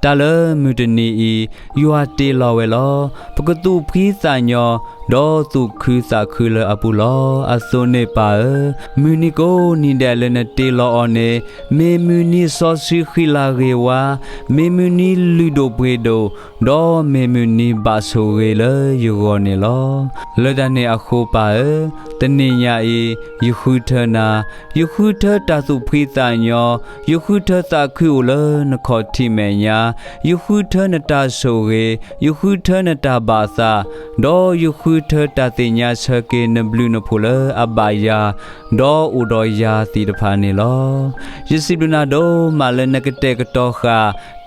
တၢ်လၢမုၢ်တနံၤအံၤ, ယွၤတ့လီၤဝဲလီၤ. ပကသူၣ်ဖှံသးညီ, ဒီးသူၣ်ခုသးခုလၢအပူၤလီၤ. အသိးန့ၣ်ပၢ်ဧၢ, မုၢ်နံၤကိးနံၤဒဲးလၢနတ့လီၤအီၤန့ၣ်, မ့ၢ်မုၢ်နံၤစီဆှံဃံလၤဂ့ၤဝါ, မ့ၢ်မုၢ်နံၤလုၢ်ဒိၣ်ပှ့ၤဒိၣ်, ဒီးမ့ၢ်မုၢ်နံၤဘၣ်ဆိၣ်ဂ့ၤလၢယဂီၢ်န့ၣ်လီၤ. လၢတၢ်န့ၣ်အဃိပၢ်ဧၢ, တနံၤညါအံၤ, ယဃုထၢနၤ, ယဃုထၢတၢ်သူၣ်ဖှံသးညီ, ယဃုထၢသးခုအိၣ်လၢနခီၣ်ထံးမဲာ်ညါ, ယဃုထၢနတၢ်ဆိၣ်ဂ့ၤ, ယဃုထၢနတၢ်ဘၣ်သး, ဒီးယဃုထၢတၢ်သ့ၣ်ညါဆၢက့ၤနဘျုးနဖှိၣ်လၢအဘၣ်ယၤ, ဒီးအိၣ်ဒီးယၤသ့ၣ်တဖၣ်န့ၣ်လီၤ. ယစံးဘျုးနၤဒိၣ်မးလၢနကတဲာ်က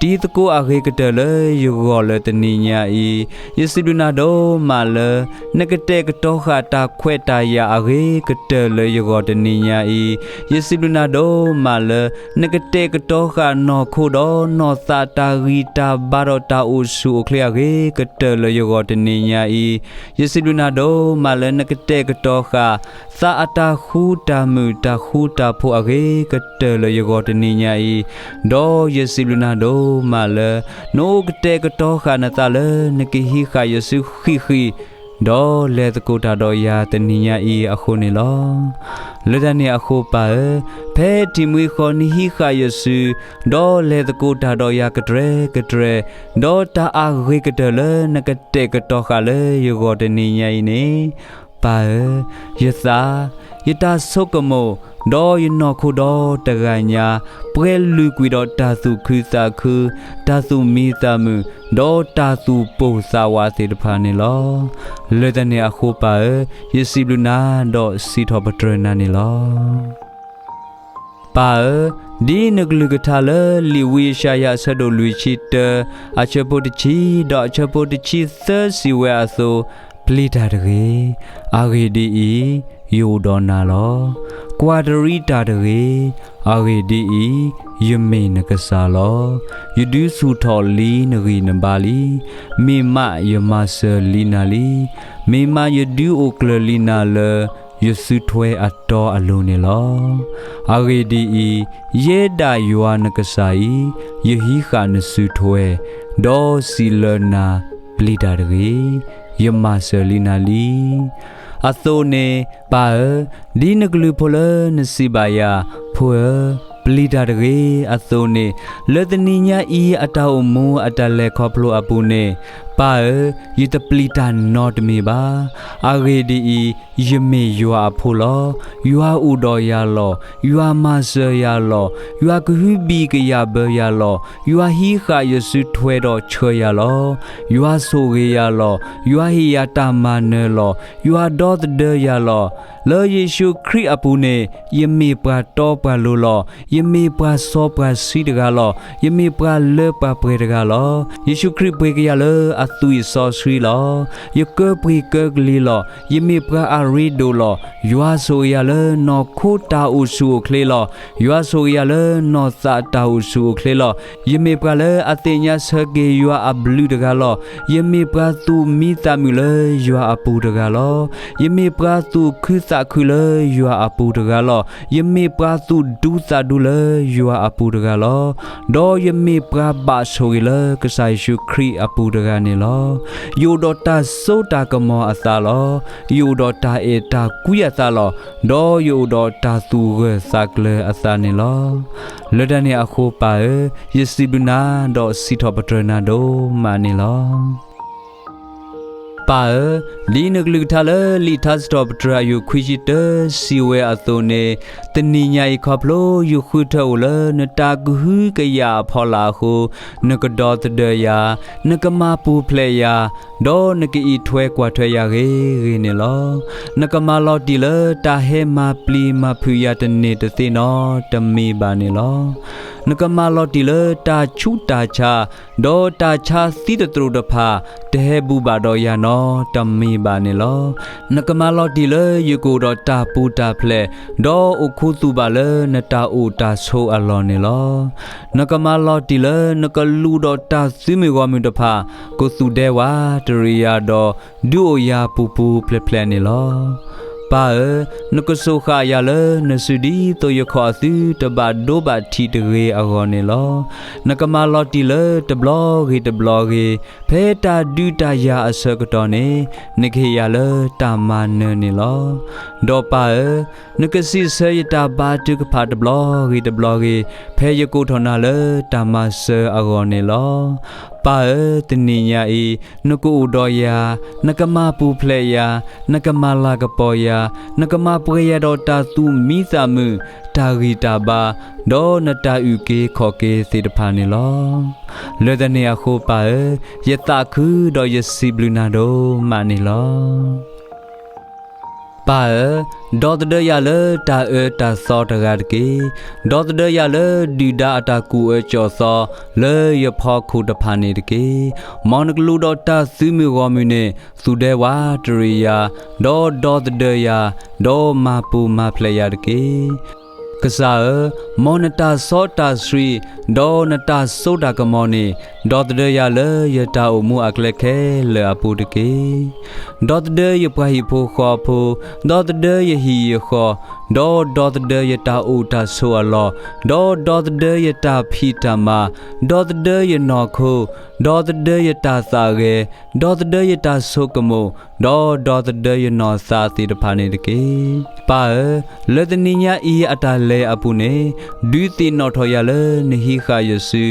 တီၤဃာ် တံၤသကိးအဂ့ၤကတၢၢ်လၢယဂီၢ်လၢတနံၤညါအံၤ, ယစံးဘျုးနၤဒိၣ်မးလၢ နကတဲာ်ကတီၤဃာ်တၢ်ခွဲးတၢ်ယာ်အဂ့ၤကတၢၢ်လၢယဂီၢ်တနံၤညါအံၤ, ယစံးဘျုးနၤဒိၣ်မးလၢ နကတဲာ်ကတီၤဃာ်နီၢ်ခိဒီးနီၢ်သးတၢ်ဂံၢ်တၢ်ဘါဒီးတၢ်အိၣ်ဆူၣ်အိၣ်ချ့အဂ့ၤကတၢၢ်လၢယဂီၢ်တနံၤညါအံၤ, ယစံးဘျုးနၤဒိၣ်မးလၢနကတဲာ်ကတီၤဃာ် သးအတၢ်ဃူတၢ်မုာ်တၢ်ဃူတၢ်ဖိးအဂ့ၤကတၢၢ်လၢယဂီၢ်တနံၤညါအံၤ, ဒီးယစံးဘျုးနၤဒိၣ်မးလၢ နအိၣ်ကတဲာ်ကတီၤဃာ်နသးလၢနကဟံးဃာ်ယစုဃံးဃံး, ဒီးလဲၤသကိးတၢ်ဒီးယၤတနံၤညါအံၤအဃိန့ၣ်လီၤ. လၢတၢ်န့ၣ်အဃိပၢ်ဧၢ, ဖဲတံၤမှံဃီနဟံးဃာ်ယစု, ဒီးလဲၤသကိးတၢ်ဒီးယၤကတြဲၤကတြဲၤ, ဒီးတၢ်အဂ့ၤကတၢၢ်လၢနကတဲာ်ကတီၤဃာ်လၢယဂီၢ်တနံၤညါအံၤန့ၣ်, ပၢ်ဧၢ, ယသး, ယတၢ်ဆိကမိၣ်, ဒီးယနီၢ်ခိဒီတဂၤညါ, ပှဲၤလုာ်ကွံာ်ဒီးတၢ်သူၣ်ခုသးခု, တၢ်သူၣ်မံသးမုာ်, ဒီးတၢ်သူၣ်ပိၢ်သးဝးသ့ၣ်တဖၣ်န့ၣ်လီၤ. လၢတၢ်န့ၣ်အဃိပၢ်ဧၢ, ယစံးဘျုးနၤဒီးစံးထီၣ်ပတြၢၤနၤန့ၣ်လီၤ. ပၢ်ဧၢ, ဒ်နကလုၢ်ကထါလၢလံာ်ဝံယၡါယၤအဆၢဒိၣ်လွံၢ်ဆံတၢ, အဆၢဖိတဆံ, ဒီးအဆၢဖိတဆံသၢစံးဝဲအသိး, ပျံၤတၢ်တဂ့ၤ, အဂ့ၢ်ဒ်အံၤ, ယအိၣ်ဒီးနၤလီၤ. ကွၢ်တရံးတၢ်တဂ့ၤ, အဂ့ၢ်ဒ်အံၤ, ယမ့ၢ်နကစၢ်လီၤ. ယဒုးဆူၣ်ထီၣ်လံနဂံၢ်နဘါလံ. မ့ၢ်မးယမၤစၢၤလံနၤလံ. မ့ၢ်မးယဒုးအိၣ်ကျၢၤလံနၤလၢ ယစုထွဲအတီအလိၤန့ၣ်လီၤ. အဂ့ၢ်ဒ်အံၤ, ယဲဒၣ်ယွၤနကစၢ်အံၤ, ယဟံးဃာ်နစုထွဲ, ဒီးစံးလၢနၤ, ပျံၤတၢ်တဂ့ၤ, ယမၤစၢၤလံနၤလံ. အသိးန့ၣ်, ပၢ်ဧၢ, ဒ်နကလုၢ်ဖိလၢနစံးဘၣ်ယၤ, ဖိဧၢ, ပျံၤတၢ်တဂ့ၤ, အသိးန့ၣ်, လၢတနံၤညါအံၤအတၢ်အိၣ်မူအတၢ်လဲၤခီဖျိအပူၤန့ၣ်, ပၢ်ဧၢ, ယတပျံၤတၢ်နီတမံၤဘၣ်. အဂ့ၢ်ဒ်အံၤ, ယမ့ၢ်ယွၤအဖိလီၤ. ယွၤအိၣ်ဒီးယၤလီၤ. ယွၤမၤစၢၤယၤလီၤ. ယွၤကဟုဘံၣ်ကယာ်ဘၢယၤလီၤ. ယွၤဟံးဃာ်ယစုထွဲဒီးဆှၢယၤလီၤ. ယွၤဆိၣ်ဂ့ၤယၤလီၤ. ယွၤဟ့ၣ်ယၤတၢ်မၤနၢၤလီၤ. ယွၤဒီသဒၢယၤလီၤ. လၢယ့ၣ်ၡူးခရံာ်အပူၤန့ၣ်, ယမ့ၢ်ပှၤတီပှၤလိၤလီၤ. ယမ့ၢ်ပှၤစီပှၤဆှံတဂၤလီၤ. ယမ့ၢ်ပှၤလၢပှၤပှဲၤတဂၤလီၤ. ယ့ၣ်ၡူးခရံာ်ပှ့ၤကယၤလၢအ ယမ့ၢ်ပှၤသွံၣ်စီဆှံလီၤ. ယကၢပှ့ၤကၢကလံၤလီၤ. ယမ့ၢ်ပှၤအရ့ဒိၣ်လီၤ. ယွၤဆိၣ်ဂ့ၤယၤလၢနီၢ်ခိတၢ်အိၣ်ဆူၣ်အိၣ်ချ့လီၤ. ယွၤဆိၣ်ဂ့ၤယၤလၢနီၢ်သးတၢ်အိၣ်ဆူၣ်အိၣ်ချ့လီၤ. ယမ့ၢ်ပှၤလၢအသ့ၣ်ညါဆၢက့ၤယွၤအဘျုးတဂၤလီၤ. ယမ့ၢ်ပှၤသူၣ်မံသးမုာ်လၢယွၤအပူၤတဂၤလီၤ. ယမ့ၢ်ပှၤသူၣ်ခုသးခုလၢယွၤအပူၤတဂၤလီၤ. ယမ့ၢ်ပှၤသူၣ်ဒူသးဒူလၢယွၤအပူၤတဂၤလီၤ. ဒီးယမ့ၢ်ပှၤဘၣ်ဆိၣ်ဂ့ၤလၢကစၢ်ယ့ၣ်ၡူးခရံာ်အပူၤတဂၤန့ၣ်လီၤ. ယအိၣ်ဒီးတၢ်စိတၢ်ကမီၤအသးလီၤ. ယအိၣ်ဒီးတၢ်အဲၣ်တၢ်ကွံအသးလီၤ. ဒီးယအိၣ်ဒီးတၢ်သူၣ်ဂၢၢ်သးကျၢၤအသးန့ၣ်လီၤ. လၢတၢ်န့ၣ်အဃိပၢ်ဧၢ, ယစံးဘျုးနၤဒီးစံးထီၣ်ပတြၢၤနၤဒိၣ်မးန့ၣ်လီၤ. ပၢ်ဧၢ, ဒ်နကလုၢ်ကထါလၢလံာ်ထါစံးထီၣ်ပတြၢၤအယုၢ်ခွံဆံတၢစံးဝဲအသိးန့ၣ်, တနံၤညါအံၤခီဖျိယဃုထၢအိၣ်လၢနတၢ်ကဟုကယာ်အဖီလာ်အဃိ, နကဒီသဒၢယၤ, နကမၤပူၤဖျဲးယၤ, ဒီးနကအံးထွဲကွၢ်ထွဲယၤဂ့ၤဂ့ၤန့ၣ်လီၤ. နကမၤလီၤတံၢ်လၢတၢ်ဟဲမၤပျံၤမၤဖုးယၤတန့ၢ်တသ့နီတမံၤဘၣ်န့ၣ်လီၤ. နကမၤလီၤတံၢ်လၢတၢ်ဆူးတၢ်ဆါ, ဒီးတၢ်ဆါသံတတြိာ်တဖၣ် တဟဲဘူၣ်ဘၣ်ဒီးယၤနီတမံၤဘၣ်န့ၣ်လီၤ. နကမၤလီၤတံၢ်လၢယကအိၣ်ဒီးတၢ်ပူၤတၢ်ဖျဲး, ဒီးအိၣ်ခူသူၣ်ဘၣ်လၢနတၢ်အိၣ်တၢ်ဆိးအလီၢ်န့ၣ်လီၤ. နကမၤလီၤတံၢ်လၢနကလူးဒီးတၢ်သုးမုၢ်ဂီၢ်မုၢ်တဖၣ်, ကသူၣ်ဒဲဝးတရံးယၤဒီး ဒုးအိၣ်ယၤပူၤပူၤဖျဲးဖျဲးန့ၣ်လီၤ. ပၢ်ဧၢ, နကစူၢ်ဃာ်ယၤလၢနစုဒ်သိးယခီၣ်အသုတဘၣ်ဒိဘၣ်ထံးတဂ့ၤအဂီၢ်န့ၣ်လီၤ. နကမၤလီၤတံၢ်လၢတဘျီဂ့ၤတဘျီဂ့ၤ, ဖဲတၢ်ဒုးတၢ်ယၤအဆၢကတီၢ်န့ၣ်, နကဟ့ၣ်ယၤလၢတၢ်မၤနၢၤန့ၣ်လီၤ. ဒီးပၢ်ဧၢ, နကစံးဆၢယတၢ်ဘါထုကဖၣ်တဘျီဂ့ၤတဘျီဂ့ၤ, ဖဲယကိးထီၣ်နၤလၢတၢ်မၤစၢၤအဂီၢ်န့ၣ်လီၤ. ပၢ်ဧၢ, တနံၤညါအံၤ, နကအိၣ်ဒီးယၤ, နကမၤပူၤဖျဲးယၤ, နကမၤလၤကပီၤယၤ, နကမၤပှဲၤယၤဒီးတၢ်သူၣ်မံသးမုာ်, တၢ်ဂံၢ်တၢ်ဘါ, ဒီးနတၢ်အုၣ်က့ၤခီၣ်က့ၤသ့ၣ်တဖၣ်န့ၣ်လီၤ. လၢတၢ်န့ၣ်အဃိပၢ်ဧၢ, ယသးခုဒီးယစံးဘျုးနၤဒိၣ်မးန့ၣ်လီၤ. ပၢ်ဧၢ, ဒီသဒၢယၤလၢတၢ်အၢတၢ်သီတဂၤတက့ၢ်. ဒီသဒၢယၤလၢဒုၣ်ဒါအတၢ်ကူၣ်အၢကူၣ်သီလၢယဖီခိၣ်တဖၣ်န့ၣ်တက့ၢ်. မ်နကလူးဒီးတၢ်သုးမုၢ်ဂီၢ်မုၢ်န့ၣ် သူၣ်ဒဲဝးတရံးယၤ, ဒီးဒီသဒၢယၤ, ဒီးမၤပူၤမၤဖျဲးယၤတက့ၢ်. ကစၢ်ဧၢ, မ်နတၢ်စီတၢ်ဆှံ, ဒီးနတၢ်စိတၢ်ကမီၤန့ၣ်, ဒီသဒၢယၤလၢယတၢ်အိၣ်မူအကျဲခဲလၢာ်အပူၤတက့ၢ်. ဒီသဒၢယပှၤဟံၣ်ဖိဃီဖိ, ဒီသဒၢယဟံၣ်ယဃီ, ဒီးဒီသဒၢယတၢ်အိၣ်တၢ်ဆိးအလီၢ်, ဒီးဒီသဒၢယတၢ်ဖံးတၢ်မၤ, ဒီသဒၢယနီၢ်ခိ, ဒီသဒၢယတၢ်သးဂဲၤ, ဒီသဒၢယတၢ်ဆိကမိၣ်, ဒီးဒီသဒၢယနီၢ်သးသ့ၣ်တဖၣ်န့ၣ်တက့ၢ်. ပၢ်ဧၢ, လၢတနံၤညါအံၤအတၢ်လဲၤအပူၤန့ၣ်, ဒုးသ့ၣ်နီၣ်ထီၣ်ယၤလၢနဟံးဃာ်ယစု,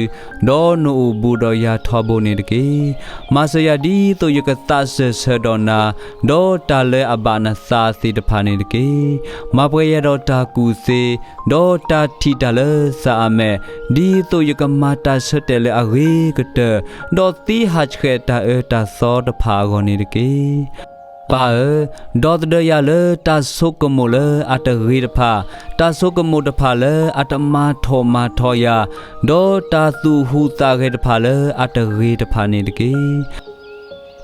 ဒီးနအိၣ်ဘူးဒီးယၤထီဘိန့ၣ်တက့ၢ်. မၤစၢၤယၤဒ်သိးယကသးစၢၢ်ဆၢဒီးနၤ, ဒီးတၢ်လၢအဘၣ်နသးသ့ၣ်တဖၣ်န့ၣ်တက့ၢ်. မၤပှဲၤယၤဒီးတၢ်ကူၣ်သ့, ဒီးတၢ်ထံၣ်တၢ်လၢသးအမဲာ်, ဒ်သိးယကမၤတၢ်ဆၢတဲာ်လၢအဂ့ၤကတၢၢ်, ဒီးသ့ဟးဆှဲးတၢ်အၢတၢ်သီတဖၣ်အဂီၢ်န့ၣ်တက့ၢ်. ပၢ်ဧၢ, ဒီသဒၢယၤလၢတၢ်ဆိကမိၣ်လၢအတဂ့ၤတဖၣ်, တၢ်ဆိကမိၣ်တဖၣ်လၢအတမၤထီၣ်မၤထီယၤ, ဒီးတၢ်သူၣ်ဟူးသးဂဲၤတဖၣ်လၢအတဂ့ၤတဖၣ်န့ၣ်တက့ၢ်.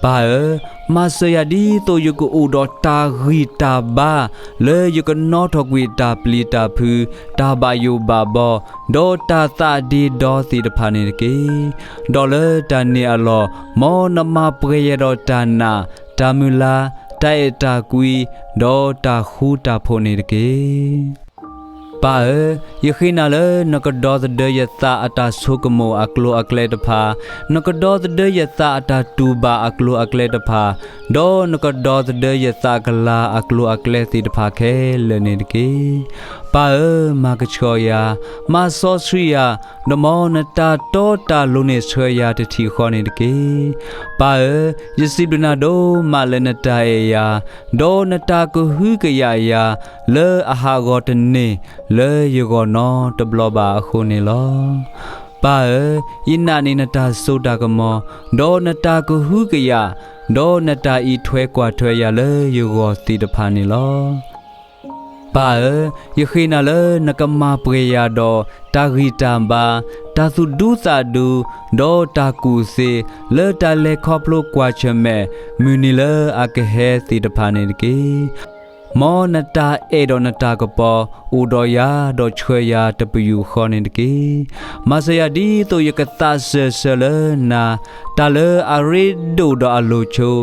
ပၢ်ဧၢ, မၤစၢၤယၤဒ်သိးယကအိၣ်ဒီးတၢ်ဂံၢ်တၢ်ဘါ, လၢယကနီထီၣ်ကွံာ်တၢ်ပျံၤတၢ်ဖုး, တၢ်ဘၣ်ယိၣ်ဘၣ်ဘီ, ဒီးတၢ်သးဒ့ဒီသ့ၣ်တဖၣ်န့ၣ်တက့ၢ်. ဒီးလၢတၢ်န့ၣ်အလီၢ်, မ်နမၤပှဲၤယၤဒီးတၢ်နာ်, တၢ်မုၢ်လၢ်, တၢ်အဲၣ်တၢ်ကွံ, ဒီးတၢ်ဃူတၢ်ဖိးန့ၣ်တက့ၢ်. ပၢ်ဧၢ, ယဃ့နၤလၢနကဒီသဒၢယသးအတၢ်ဆိကမိၣ်အကျိၤအကျဲတဖၣ်, နကဒီသဒၢယသးအတၢ်တူၢ်ဘၣ်အကျိၤအကျဲတဖၣ်, ဒီးနကဒီသဒၢယသးကလၤအကျိၤအကျဲသ့ၣ်တဖၣ်ခဲလၢာ်န့ၣ်တက့ၢ်. ပၢ်ဧၢ, မၤကဆှီယၤ, မၤစီဆှံယၤ, ဒီးမ်နတၢ်တီတၢ်လိၤန့ၣ်ဆှၢယၤတထံၣ်ဃီန့ၣ်တက့ၢ်. ပၢ်ဧၢ, ယစံးဘျုးနၤဒိၣ်မးလၢနတၢ်အဲၣ်ယၤ, ဒီးနတၢ်ကဟုကယာ်ယၤ, လၢအဟးဂီၤတန့ၢ် လၢယဂီၢ်နီတဘျီဘၣ်အဃိန့ၣ်လီၤ. ပၢ်ဧၢ, ယနာ်န့ၢ်နတၢ်စိတၢ်ကမီၤ, ဒီးနတၢ်ကဟုကယာ်, ဒီးနတၢ်အံးထွဲကွၢ်ထွဲယၤလၢယဂီၢ်သ့ၣ်တဖၣ်န့ၣ်လီၤ. ပၢ်ဧၢ, ယဃ့နၤလၢနကမၤပှဲၤယၤဒီးတၢ်ဂံၢ်တၢ်ဘါ, တၢ်သူၣ်ဒူသးဒူ, ဒီးတၢ်ကူၣ်သ့, လၢတၢ်လဲၤခီဖျိကွၢ်ဆၢၣ်မဲာ် မုၢ်နံၤလၢအကဟဲသ့ၣ်တဖၣ်န့ၣ်တက့ၢ်. မ်နတၢ်အဲၣ်ဒီးနတၢ်ကပီၤ အိၣ်ဒီးယၤဒီးဆှၢယၤတပယူာ်ဃီန့ၣ်တက့ၢ်. မၤစၢၤယၤဒ်သိးယကသးစၢၢ်ဆၢလၢနၤ, တၢ်လၢအရ့ဒိၣ်ဒီးအလိၤဆိ,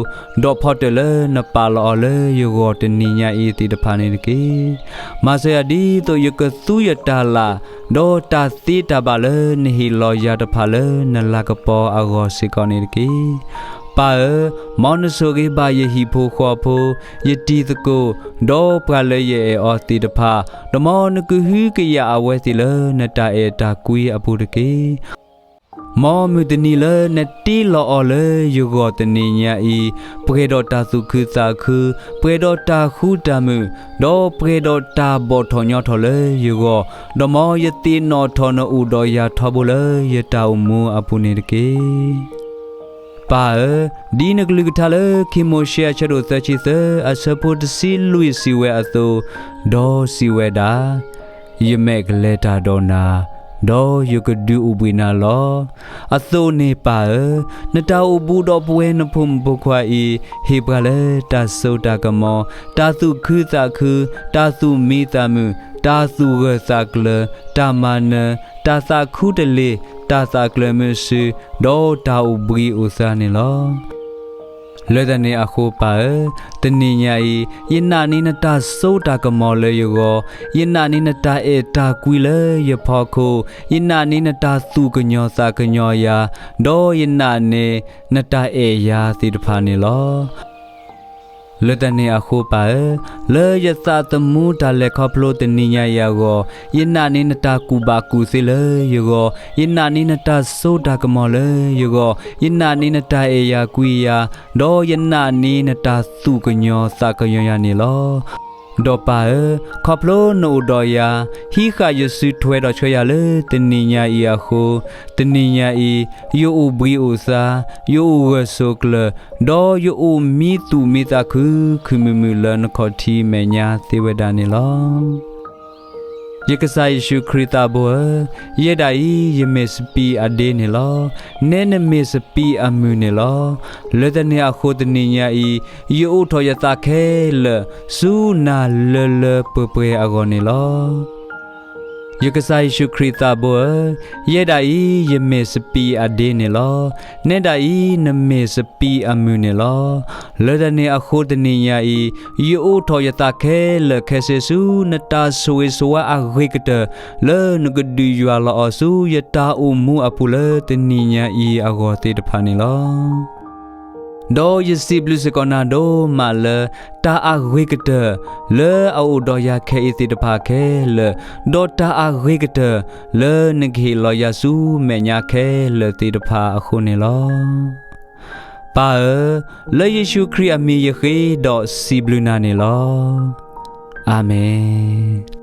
ဒီးဖီတၢၣ်လၢနပာ်လီၤအီၤလၢယဂီၢ်တနံၤညါအံၤသ့ၣ်တဖၣ်န့ၣ်တက့ၢ်. မၤစၢၤယၤဒ်သိးယကသူယတၢ်လၢ်, ဒီးတၢ်သ့တၢ်ဘၣ်လၢနဟ့ၣ်လီၤယၤတဖၣ်လၢနလၤကပီၤအဂီၢ်စ့ၢ်ကီးန့ၣ်တက့ၢ်. ပၢ်ဧၢ, မ်နဆိၣ်ဂ့ၤဘၣ်ယဟံၣ်ဖိဃီဖိ, ယတံၤသကိး, ဒီးပှၤလၢယအဲၣ်အီၤသ့ၣ်တဖၣ်, ဒီးမ်နကဟုကယာ်အဝဲသ့ၣ်လၢနတၢ်အဲၣ်တၢ်ကွံအပူၤတက့ၢ်. မ်မုၢ်တနံၤလၢနတ့လီၤအီၤလၢယဂီၢ်တနံၤညါအံၤ, ပှဲၤဒီးတၢ်သူၣ်ခုသးခု, ပှဲၤဒီးတၢ်ဃူတၢ်မုာ်, ဒီးပှဲၤဒီးတၢ်ဘီၣ်ထီၣ်ညီထီၣ်လၢယဂီၢ်, ဒီးမ်ယသ့ၣ်နီၣ်ထီၣ်နအိၣ်ဒီးယၤထီဘိလၢယတၢ်အိၣ်မူအပူၤန့ၣ်တက့ၢ်. ပၢ်ဧၢ, ဒ်နကလုၢ်ကထါလၢခံမိၤၡ့အဆၢဒိၣ်သၢဆံသၢ အဆၢဖိတဆံလွံၢ်စံးဝဲအသိး, ဒီးစံးဝဲဒၣ်, ယမဲာ်ကလဲၤတၢ်ဒီးနၤ, ဒီးယကဒုးအိၣ်ဘှံးနၤလီၤ. အသိးန့ၣ်ပၢ်ဧၢ, နတၢ်အိၣ်ဘူးဒီးပဝဲနဖိမုၣ်ဖိခွါအံၤ, ဟ့ၣ်ပှၤလၢတၢ်စိတၢ်ကမီၤ, တၢ်သူၣ်ခုသးခု, တၢ်သူၣ်မံသးမုာ်, တၢ်သူၣ်ဂၢၢ်သးကျၢၤ, တၢ်မၤနၢၤ, တၢ်သးခူတလ့ၢ်, တၢ်သးကျၢၤမုာ်စု, ဒီးတၢ်အိၣ်ဘှံးအိၣ်သါန့ၣ်လီၤ. လၢတၢ်န့ၣ်အဃိပၢ်ဧၢ, တနံၤညါအံၤ, ယနာ်န့ၢ်နတၢ်စိတၢ်ကမီၤလၢယဂီၢ်, ယနာ်န့ၢ်နတၢ်အဲၣ်တၢ်ကွံလၢယဖီခိၣ်, ယနာ်န့ၢ်နတၢ်သူၣ်ကညီၤသးကညီၤယၤ, ဒီးယနာ်န့ၢ်နတၢ်အဲၣ်ယၤသ့ၣ်တဖၣ်န့ၣ်လီၤ. လၢတၢ်န့ၣ်အဃိပၢ်ဧၢ, လၢယသးသမူတၢ်လဲၤခီဖျိတနံၤညါအံၤအဂီၢ်, ယနာ်န့ၢ်နတၢ်ကူၣ်ဘၣ်ကူၣ်သ့လၢယဂီၢ်, ယနာ်န့ၢ်နတၢ်စိတၢ်ကမီၤလၢယဂီၢ်, ယနာ်န့ၢ်နတၢ်အဲၣ်ယၤကွံယၤ, ဒီးယနာ်န့ၢ်နတၢ်သူၣ်ကညီၤသးကညီၤယၤန့ၣ်လီၤ. ဒီးပၢ်ဧၢ, ခီဖျိနအိၣ်ဒီးယၤ, ဟံးဃာ်ယစုထွဲဒီးဆှၢယၤလၢတနံၤညါအံၤအဃိ, တနံၤညါအံၤ, ယအိၣ်ဘှံးအိၣ်သါ, ယအိၣ်ဂၢၢ်ဆိးကျၢၤ, ဒီးယအိၣ်မံသူၣ်မံသးခုၣ်ခုၣ်မုာ်မုာ်လၢနခီၣ်ထံးမဲာ်ညါသ့ဝဲဒၣ်န့ၣ်လီၤ. ယကစၢ်ယ့ၣ်ၡူးခရံာ်သးဘိဧၢ, ယဲဒၣ်အံၤယမ့ၢ်စပံးအဒ့န့ၣ်လီၤ. နဲနမ့ၢ်စပံးအမုၢ်န့ၣ်လီၤ. လၢတၢ်န့ၣ်အဃိတနံၤညါအံၤ, ယအိးထီၣ်ယသးခဲလၢာ်ဆူနၤလၢလၢပှဲၤပှဲၤအဂီၢ်န့ၣ်လီၤ. ယကစၢ်ယ့ၣ်ၡူးခရံာ်သးဘိဧၢ, ယဲဒၣ်အံၤယမ့ၢ်စပံးအဒ့န့ၣ်လီၤ. နဲဒၣ်အံၤနမ့ၢ်စပံးအမုၢ်န့ၣ်လီၤ. လၢတၢ်န့ၣ်အဃိတနံၤညါအံၤ, ယအိးထီၣ်ယသးခဲလၢာ်ခဲဆ့ဆူနတၢ်ဆိၣ်ဂ့ၤဆိၣ်ဝါအဂ့ၤကတၢၢ်, လၢနကဒုးယွၤလီၤအီၤဆူယတၢ်အိၣ်မူအပူၤလၢတနံၤညါအံၤအဂီၢ်သ့ၣ်တဖၣ်န့ၣ်လီၤ. ဒီးယစံးဘျုးစ့ၢ်ကီးနၤဒိၣ်မးလၢ တၢ်အဂ့ၤကတၢၢ်လၢအအိၣ်ဒီးယၤခဲအံၤသ့ၣ်တဖၣ်ခဲလၢာ်, ဒီးတၢ်အဂ့ၤကတၢၢ်လၢနကဟ့ၣ်လီၤယၤဆူမဲာ်ညါခဲလၢာ်သ့ၣ်တဖၣ်အဃိန့ၣ်လီၤ. ပၢ်ဧၢ, လၢယ့ၣ်ၡူးခရံာ်အမံၤယဃ့ဒီးစံးဘျုးနၤန့ၣ်လီၤ. အၤမ့ၣ်.